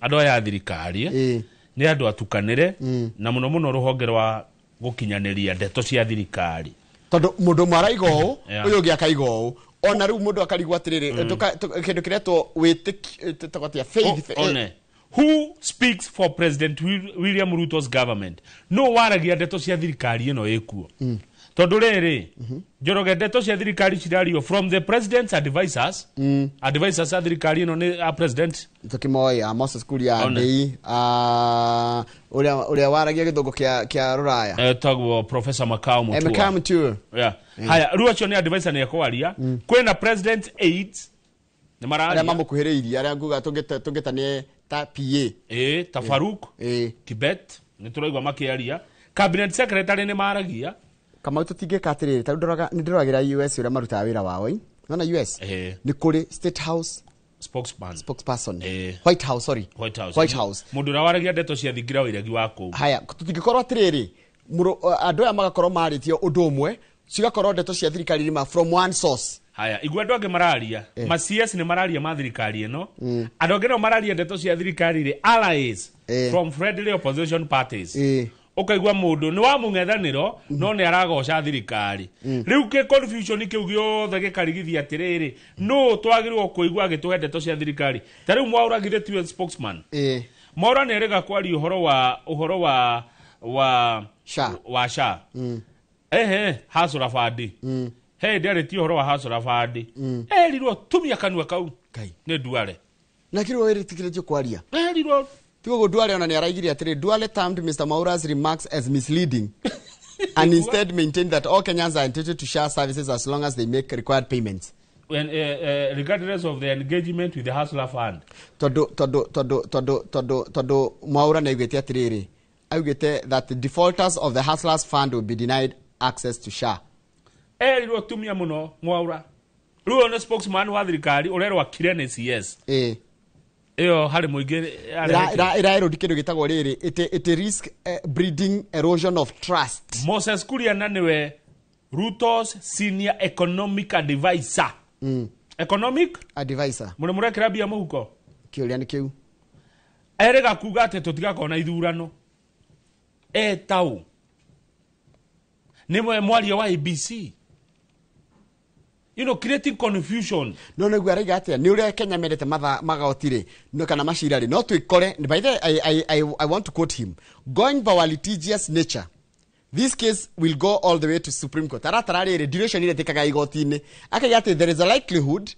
andũ aya a thirikari nĩ andũ atukanĩre, na mũno mũno rũhonge rwa gũkinyanĩria ndeto cia thirikari. Tondũ mũndũ ũmwe araiga ũũ, ũyũ ũngĩ akaiga ũũ, ona rĩu mũndũ akarigwo atĩrĩrĩ, kĩndũ kĩretwo wĩtĩkio, faith. One who speaks for President William Ruto's government? No waragia ndeto cia thirikari ĩno ĩkuo. Tondũ rĩrĩ, Njoroge, ndeto cia thirikari cirario from the president's advisors. Advisors a thirikari ĩno nĩ a president. Tũkĩmoĩ a Moses Kuria Ndei, ũrĩa waragia gĩthũngũ kĩa rũraya etagwo Professor Makau Mutua. Makau Mutua. Yeah. Haya, rĩu acio nĩ advisor nĩ ekwaria. Kwĩna president aides nĩ mararia, arĩa mamũkuhĩrĩirie, arĩa nguga tũngĩta nĩ ta PA, ta Faruk Kibet nĩ tũraigua makĩaria. Cabinet secretary nĩ maragia. Kamau, tũtingĩka atĩrĩrĩ, ta rĩu nĩ ndĩroragĩra US ũrĩa marutaga wĩra wao. Nona US nĩ kũrĩ State House spokesperson, White House, sorry, White House, White House, mũndũ ũrĩa waragia ndeto cia thingira ũiregi wa kũu. Haya, tũtingĩkorwo atĩrĩrĩ, andũ aya magakorwo marĩtie ũndũ ũmwe, cigakorwo ndeto cia thirikari nĩ from one source. Haya, igua andũ angĩ mararia, ma CS nĩ mararia ma thirikari ĩno, andũ angĩ no mararia ndeto cia thirikari rĩ, allies from friendly opposition parties. Ũkaigua mũndũ nĩ wa mũng'ethanĩro no nĩ aragoca thirikari. Rĩu kĩ confusion kĩu gĩothe gĩkarigithia atĩrĩrĩ, nũ twagĩrĩirwo kũigua agĩtũhe ndeto cia thirikari? Ta rĩu Mwaura githĩ tiwe spokesman? Mwaura nĩ erĩga kwaria ũhoro wa ũhoro wa wa SHA. Wa SHA. Ehe, Hasura Fund. He ndĩarĩtie ũhoro wa Hasura Fund. Erirwo tumia kanua kau nĩ Duale. Na kĩrĩa wĩtĩkĩrĩtio kwaria. Erirwo Tigo Duale ona nĩ araigire atĩrĩ, Duale termed Mr. Mwaura's remarks as misleading and instead maintained that all Kenyans are entitled to share services as long as they make required payments. When, regardless of the engagement with the Hustler Fund. Tondũ Mwaura nĩ augĩte atĩrĩrĩ, augĩte that the defaulters of the Hustlers Fund will be denied access to SHA. Erirwo tumia mũno Mwaura. Rĩu nĩ spokesman wa thirikari ũrerwo akire nĩ CS. Ĩyo harĩ mũingĩ ĩraerodi kĩndũ gĩtagwo rĩrĩ, it risk breeding erosion of trust. Moses Kuria na nĩwe Ruto's senior economic advisor. Economic advisor. Mũrĩ mũrekĩra mbia mũhuko? Kĩũria nĩ kĩu. Erĩga kuga atĩ tũtigakorwo na ithurano. Etau nĩwe mwaria wa ABC. You know, creating confusion. No nĩguo araiga atĩa, nĩ ũrĩa Kenya mendete magoti rĩ, no kana macira rĩ, no twĩkore. By the way, I want to quote him. Going by our litigious nature, this case will go all the way to Supreme Court. Taratara rĩrĩ, duration ĩrĩa ĩtĩkaga igoti-inĩ. Akaiga atĩ there is a likelihood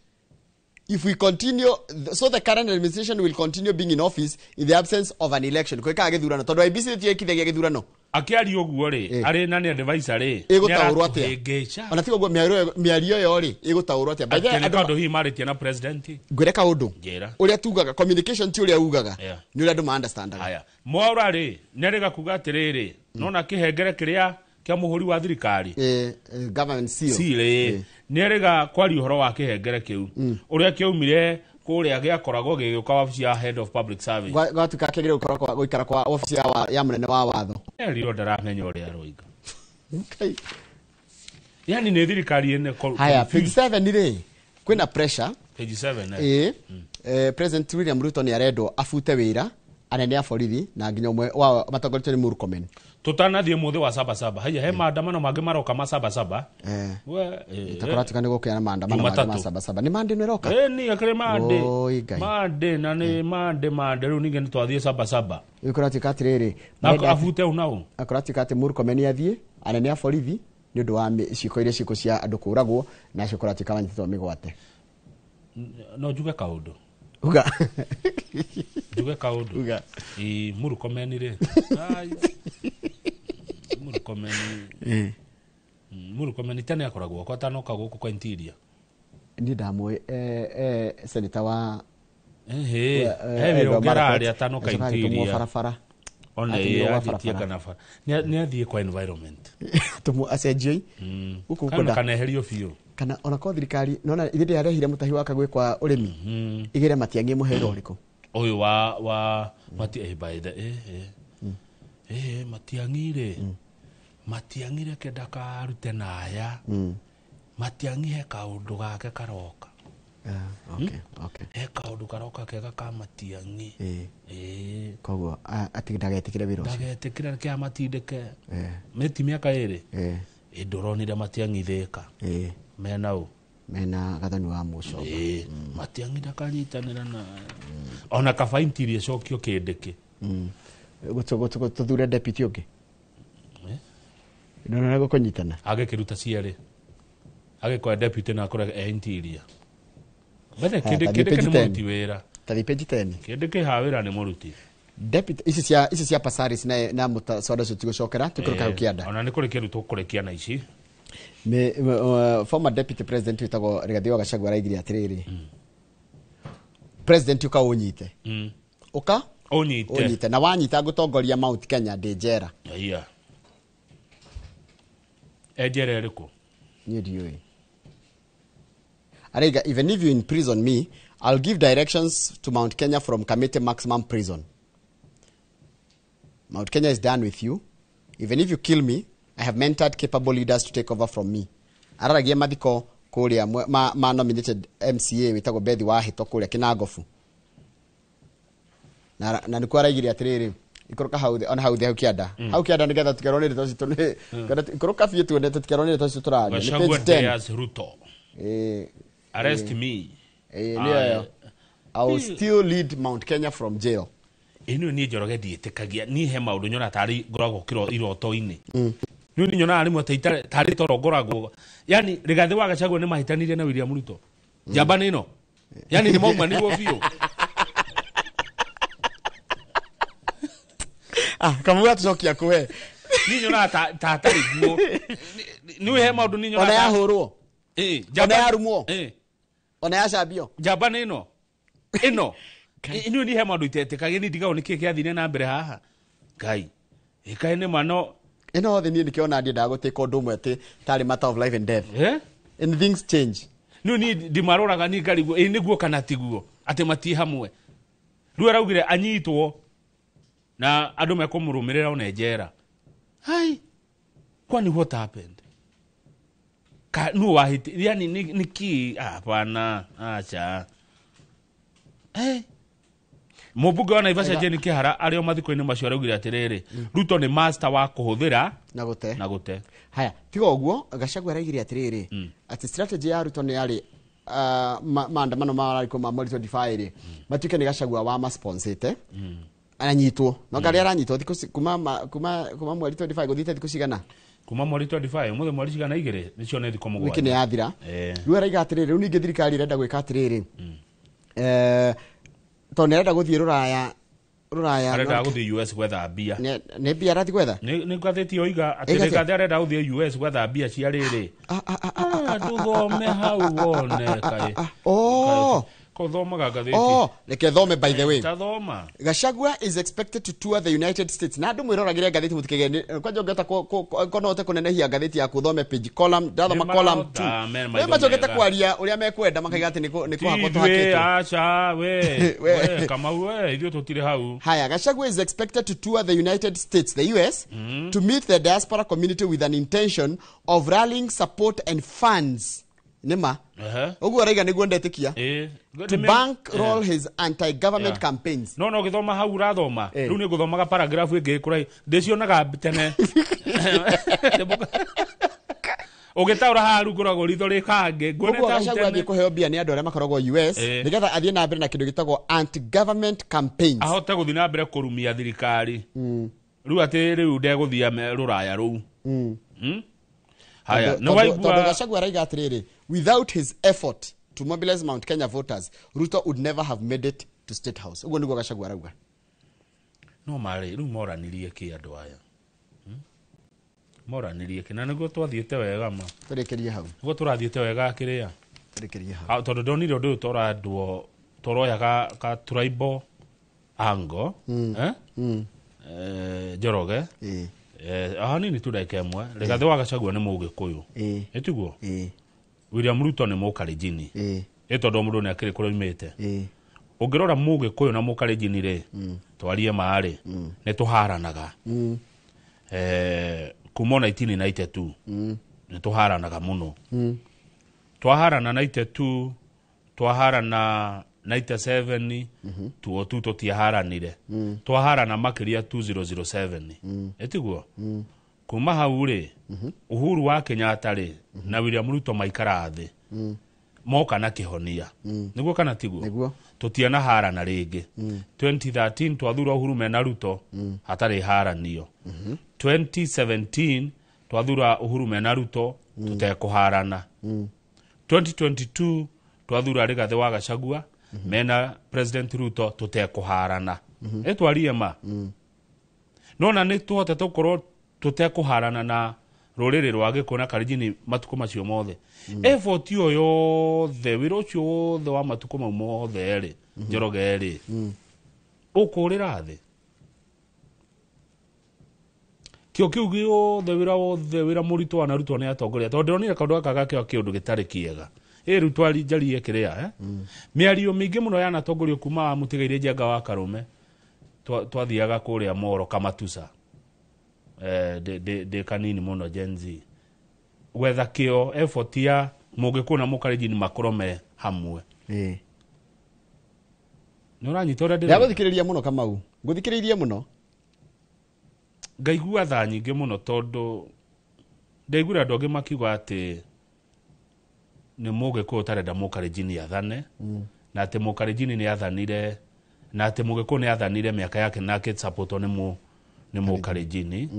if we continue, so the current administration will continue being in office in the absence of an election. Kwĩkaga gĩthurano, tondũ IEBC nĩtio ĩkithagia gĩthurano. Akĩaria ũguo rĩ, arĩ na nĩ advisor rĩ, ĩgũtaũrwo atĩa? Ona tiga ũguo, mĩario ĩyo rĩ, ĩgũtaũrwo atĩa? By the way, Atĩ nĩ tondũ hihi marĩtie na president. Ngwĩre kaũndũ. Njĩra. Ũrĩa tugaga communication ti ũrĩa ugaga, nĩ ũrĩa andũ ma understandaga. Haya, Mwaura rĩ, nĩ arĩga kuga atĩrĩrĩ, nona kĩhengere kĩrĩa kĩa mũhũri wa thirikari, government seal, seal, nĩ arĩga kwaria ũhoro wa kĩhengere kĩu, ũrĩa kĩaumire kũrĩa gĩakoragwo gĩgĩũka wabici ya head of public service. Gwatuĩka kĩagĩrĩire gũkorwo gũikara kwa wabici ya mũnene wa watho. Erirwo ndaramenya ũrĩa aroiga. Yani nĩ thirikari ĩne. Haya, page 7 rĩ, kwĩna pressure. Page 7. President William Ruto nĩ arendwo abute wĩra anene a borithi na nginya ũmwe wao matongoretio nĩ Murkomen. Tũtanathiĩ mũthĩ wa sabasaba, haya he maandamano mangĩ maroka ma sabasaba. Tũkoratuĩka nĩ gũkĩa na maandamano mangĩ ma sabasaba. Nĩ Monday nĩ ĩroka? Nĩ akĩrĩ Monday. Monday na nĩ Monday rĩu ningĩ nĩ twathiĩ sabasaba. Rĩu kũratuĩka atĩrĩrĩ, na abute ũũ na ũũ. Kũratuĩka atĩ Murkomen athiĩ anene a borithi nĩ ũndũ wa ciĩko iria ciĩko cia andũ kũũragwo, na acio kũratuĩka manyitĩtwo mĩgwate. No njuge kaũndũ. Uga. Njuge kaũndũ. Uga. Murkomen rĩ. Murkomen. Murkomen tene akoragwo kwa atanoka gũkũ kwa interior. Niĩ ndamũĩ senator wa he wĩra ũngĩ ararĩa atanoka interior. Barabara. Ona Athiĩ ĩ gwa anjĩtie barabara. kana bara nĩ athiĩ kwa environment. Tũmũ acenjioi gũkũ Kana kwenda kaneherio biũ. Kana ona ko thirikari nona ithe ndĩarehire mũtahi waka gwĩkwa ũrĩmi igĩre Matiang'i mũhe wĩra ũrĩkũ? Ũyũ wa mati by the Matiang'i rĩ, Matiang'i reke ndakarute naya. Matiang'i he kaũndũ gake karoka. Okay, okay. He kaũndũ karoka kega ka Matiang'i. Koguo atĩ ndagetĩkĩre wĩra ũcio. Ndagetĩkĩra kĩa matindĩke. Mĩti mĩaka 2. Ĩ ndũronire Matiang'i Thĩka mena ũ? Mena Gathoni wa Mũcomba. Matiang'i ndakanyitanĩra na ona kaba interior ĩcokio kĩndĩkĩ. Tũthure deputy ũngĩ ndona gũkũnyitana. Agĩkĩruta cierĩ, agĩkoya deputy na akore e interior bethe. Haya, Kĩndĩkĩ tathiĩ nĩ page 10. mũruti wĩra. Tathi page 10. Kĩndĩkĩ ha wĩra nĩ mũruti. Deputy ici cia Pasaris na mũtaswada ũcio tigũcokera tũikũrũka hau kĩanda. Ona nĩ kũrĩkia rĩu tũkũrĩkia na ici. Former deputy president wĩtagwo Rigathi wa Gachagua araigire atĩrĩrĩ, president, ũka ũnyite. Ũka ũnyite. Ũnyite na wanyita ngũtongoria Mount Kenya ndĩ njera. Aya, enjera ĩrĩkũ? Niĩ ndiũĩ. Araiga, "Even if you imprison me, I'll give directions to Mount Kenya from Kamiti Maximum Prison. Mount Kenya is done with you. Even if you kill me, I have mentored capable leaders to take over from me." Araragia mathiko kũrĩa ma nominated MCA wĩtagwo Bethi wa Hĩto kũrĩa Kĩnangobu, na nĩkuo araigire atĩrĩrĩ, ikũrũka hau thĩ, ona hau thĩ, hau kĩanda. Hau kĩanda nĩgetha tũkerwo nĩ ndeto citũ ikũrũka biũ tuone tũtikerwo nĩ ndeto citũ tũraria. Nĩ Gachagua page 10. dares Ruto, "Arrest me." Nĩyo ĩyo. "I will still lead Mount Kenya from jail." Ĩno niĩ Njoroge ndiĩtĩkagia. Niĩ he maũndũ nyona tarĩ ngoragwo kĩro iroto-inĩ. Niĩ nĩ nyonaga rĩmwe ta tarĩ toro ngoragwo, yani Rigathĩ wa Gachagua nĩ mahĩtanirie na William Ruto. Njamba nĩ ĩno, yani nĩ maumanirwo biũ. Ah, kamau tucokia kũwe. Niĩ nyonaga ta hatarĩ guo. Nĩ he maũndũ niĩ nyonaga Ona yahũrwo. Ona yarumwo. Ona yacambio. Njamba nĩ ĩno inyuĩ. Niĩ he maũndũ itetĩkagia. Niĩ ndigagwo nĩkĩĩ kĩathire na mbere haha. Ngai ĩkaĩ nĩ mano. Ĩno thĩ niĩ nĩkĩo ona ndiendaga gũtĩka ũndũ ũmwe atĩ tarĩ matter of life and death. And things change. Niĩ niĩ ndimaroraga, niĩ ngarigwo ĩ nĩguo kana tiguo atĩ matiĩ hamwe. Rĩu araugire anyitwo na andũ mekũmũrũmĩrĩra ona njera. Hai, kwani what happened? Ka nũ wahĩti? Yani nĩ kĩ? Hapana, acha. Mũmbunge wa Naivasha Jane Kĩhara arĩ o mathiko-inĩ macio araugire atĩrĩrĩ, Ruto nĩ master wa kũhũthĩra na gũte. Na gũte. Haya, tiga ũguo, Gachagua araigire atĩrĩrĩ atĩ strategy ya Ruto nĩ yarĩ maandamano mararĩ ma mweri 25 rĩ matuĩke nĩ Gachagua wa masponsĩte aranyitwo no ngarĩ aranyitwo thikũ kuma mweri 25 gũthiĩte thikũ cigana? Kuma mweri 25, ũmũthĩ mweri cigana? 2, nĩcio nĩ thikũ 7. Wiki nĩ yathira. Rĩu araiga atĩrĩrĩ, rĩu ningĩ thirikari ĩrenda gwĩka atĩrĩrĩ, tondũ nĩ arenda gũthiĩ rũraya. Arenda gũthiĩ US gwetha mbia. Nĩ mbia arathiĩ gwetha. Nĩ ngathĩti yoiga atĩ Ĩ ngathĩti? Rigathĩ arenda gũthiĩ US gwetha mbia cia rĩrĩ. Tũthome hau wone kaĩ. Oh. Kũthomaga ngathĩti. Oh, reke thome, by the way. Tathoma. Gachagua is expected to tour the United States. Na andũ mwĩroragĩre ngathĩti mũtikĩgende kwanja ũngĩhota ko no ũhote kũnenehia ngathĩti yaku ũthome page column ndathoma Nĩ column marahota, 2. me Rĩu maitho macokete mega. kwaria ũrĩa mekwenda makaiga atĩ nĩ kũhakwo Ti ithuĩ, tũhakĩtwo. aca we. We. We Kamau, we ithuĩ tũtirĩ hau. Haya, Gachagua is expected to tour the United States, the US, to meet the diaspora community with an intention of rallying support and funds. Nĩma. Ũguo araiga nĩguo ndetĩkia. To bankroll his anti-government campaigns. No gĩthoma hau ũrathoma rĩu nĩ ngũthomaga paragraph ĩngĩ ĩkũrai ndĩcionaga tene ũgĩtaũra haha rĩu ngoragwo ritho rĩkangĩ. Ũguo Gachagua athiĩ kũheo mbia nĩ andũ arĩa makoragwo US nĩgetha athiĩ na mbere na kĩndũ gĩtagwo anti-government campaigns. Ahote gũthiĩ na mbere kũrumia thirikari rĩu atĩ rĩu ndegũthiĩ rũraya rũu. Haya, nĩ Tondũ waigua. Gachagua araiga atĩrĩrĩ, without his effort to mobilize Mount Kenya voters, Ruto would never have made it to State House. Ũguo nĩguo Gachagua arauga. No marĩ rĩu moranirie kĩ andũ aya? Moranirie kĩ? Na nĩguo twathiĩte wega ma. Tũrĩkĩrie hau. Nĩguo tũrathiĩte wega kĩrĩa. Tũrĩkĩrie hau. Ah, tondũ ndonire ũndũ ũyũ tũrandwo tũroya ka tribal angle, eh? Njoroge hanini tu ndagĩka ĩmwe. Rigathĩ wa Gachagua nĩ Mũgĩkũyũ, ĩtiguo? William Ruto nĩ Mũkalenjini, ĩ tondũ mũndũ nĩ akĩrĩ kũrĩa oimĩte. Ũngĩrora Mũgĩkũyũ na Mũkalenjini rĩ, twarie ma rĩ, nĩ tũharanaga kuma 1992. Nĩ tũharanaga mũno. Twaharana 92, twaharana 97, tuo tu tũtiaharanire. Twaharana makĩria 2007, ĩtiguo? Kuma hau rĩ, Uhuru wa Kenyatta rĩ na William Ruto maikara thĩ, moka na kĩhonia. Nĩguo kana tiguo? Tũtianaharana rĩngĩ. 2013 twathura Uhuru mena Ruto hatarĩ haranio. 2017 twathura Uhuru mena Ruto tũtekũharana. 2022 twathura Rigathĩ wa Gachagua mena President Ruto tũtekũharana. Ĩtwarie ma nona nĩ tũhotete gũkorwo tũtekũharana na rũrĩrĩ rwa Gĩkũyũ na Kalenjini matukũ macio mothe. Effort ĩyo yothe, wĩra ũcio wothe wa matukũ mau mothe rĩ, Njoroge rĩ, ũkũrĩra thĩ kĩo kĩu gĩothe, wĩra wothe, wĩra mũritũ wanarutwo nĩ atongoria, tondũ ndĩronire kaũndũ gaka gakĩo kĩũndũ gĩtarĩ kĩega. Ĩ rĩu twari njarie kĩrĩa mĩario mĩingĩ mũno yanatongorio kuma mũtigairĩ Njenga wa Karũme. Twathiaga kũrĩa Moro Kamatusa, ndĩ kanini mũno Gen Z, gwetha kĩo effort ya Mũgĩkũyũ na Mũkalenjini makorwo me hamwe. Nĩ ũranyita ũrĩa ndĩrauga? Ndagũthikĩrĩria mũno Kamau, ngũthikĩrĩirie mũno. Ngaigua thaa nyingĩ mũno tondũ ndaiguire andũ angĩ makiuga atĩ nĩ Mũgĩkũyũ ũtarenda Mũkalenjini athane, na atĩ Mũkalenjini nĩ athanire, na atĩ Mũgĩkũyũ nĩ athanire mĩaka yake na akĩsapotwo nĩ Mũkalenjini.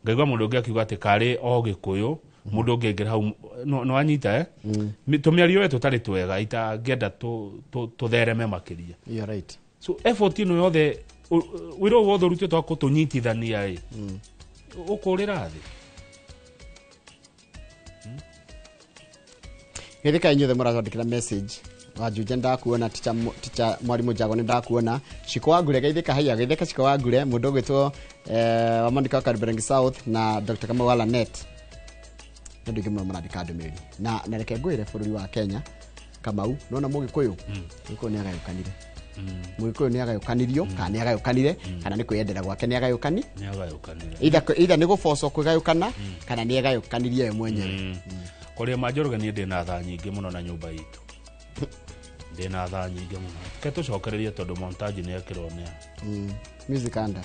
Ngaigua mũndũ ũngĩ akiuga atĩ karĩ o Gĩkũyũ mũndũ ũngĩ aingĩra hau no anyita tũmĩario we tũtarĩ twega itangĩenda tũthereme makĩria. You're right. So effort ĩno yothe, wĩra ũyũ wothe ũrutĩtwo wa kũtũnyitithania ĩ, ũkũrĩra thĩ. Githika inyuothe mũratwandĩkĩra message. Wajunja ndakuona, ticha mwarimu Jago nĩ ndakuona, Shiko wa Ngure geithĩka, haiya geithĩka Shiko wa Ngure, mũndũ ũgwĩtwo wa Monica wa Kariobangi South na Dr. Kamau wa Lanet. Nĩ andũ aingĩ mũno marandĩka ndũmĩrĩri. Na reke ngwĩre bũrũri wa Kenya Kamau, nona Mũgĩkũyũ, Mũgĩkũyũ nĩ agayũkanire. Mũgĩkũyũ nĩ agayũkanirio, kana nĩ agayũkanire, kana nĩ kwĩyendera gwake nĩ agayũkani. Nĩ agayũkanire. Either nĩ gũbocwo kwĩgayũkana, kana nĩ agayũkanirie we mwenyewe. Kũrĩa Manjoroge niĩ ndĩna thaa nyingĩ mũno na nyũmba itũ. Ndĩna thaa nyingĩ mũno. Reke tũcokererie tondũ montage nĩ ekĩrwo nĩ Music under.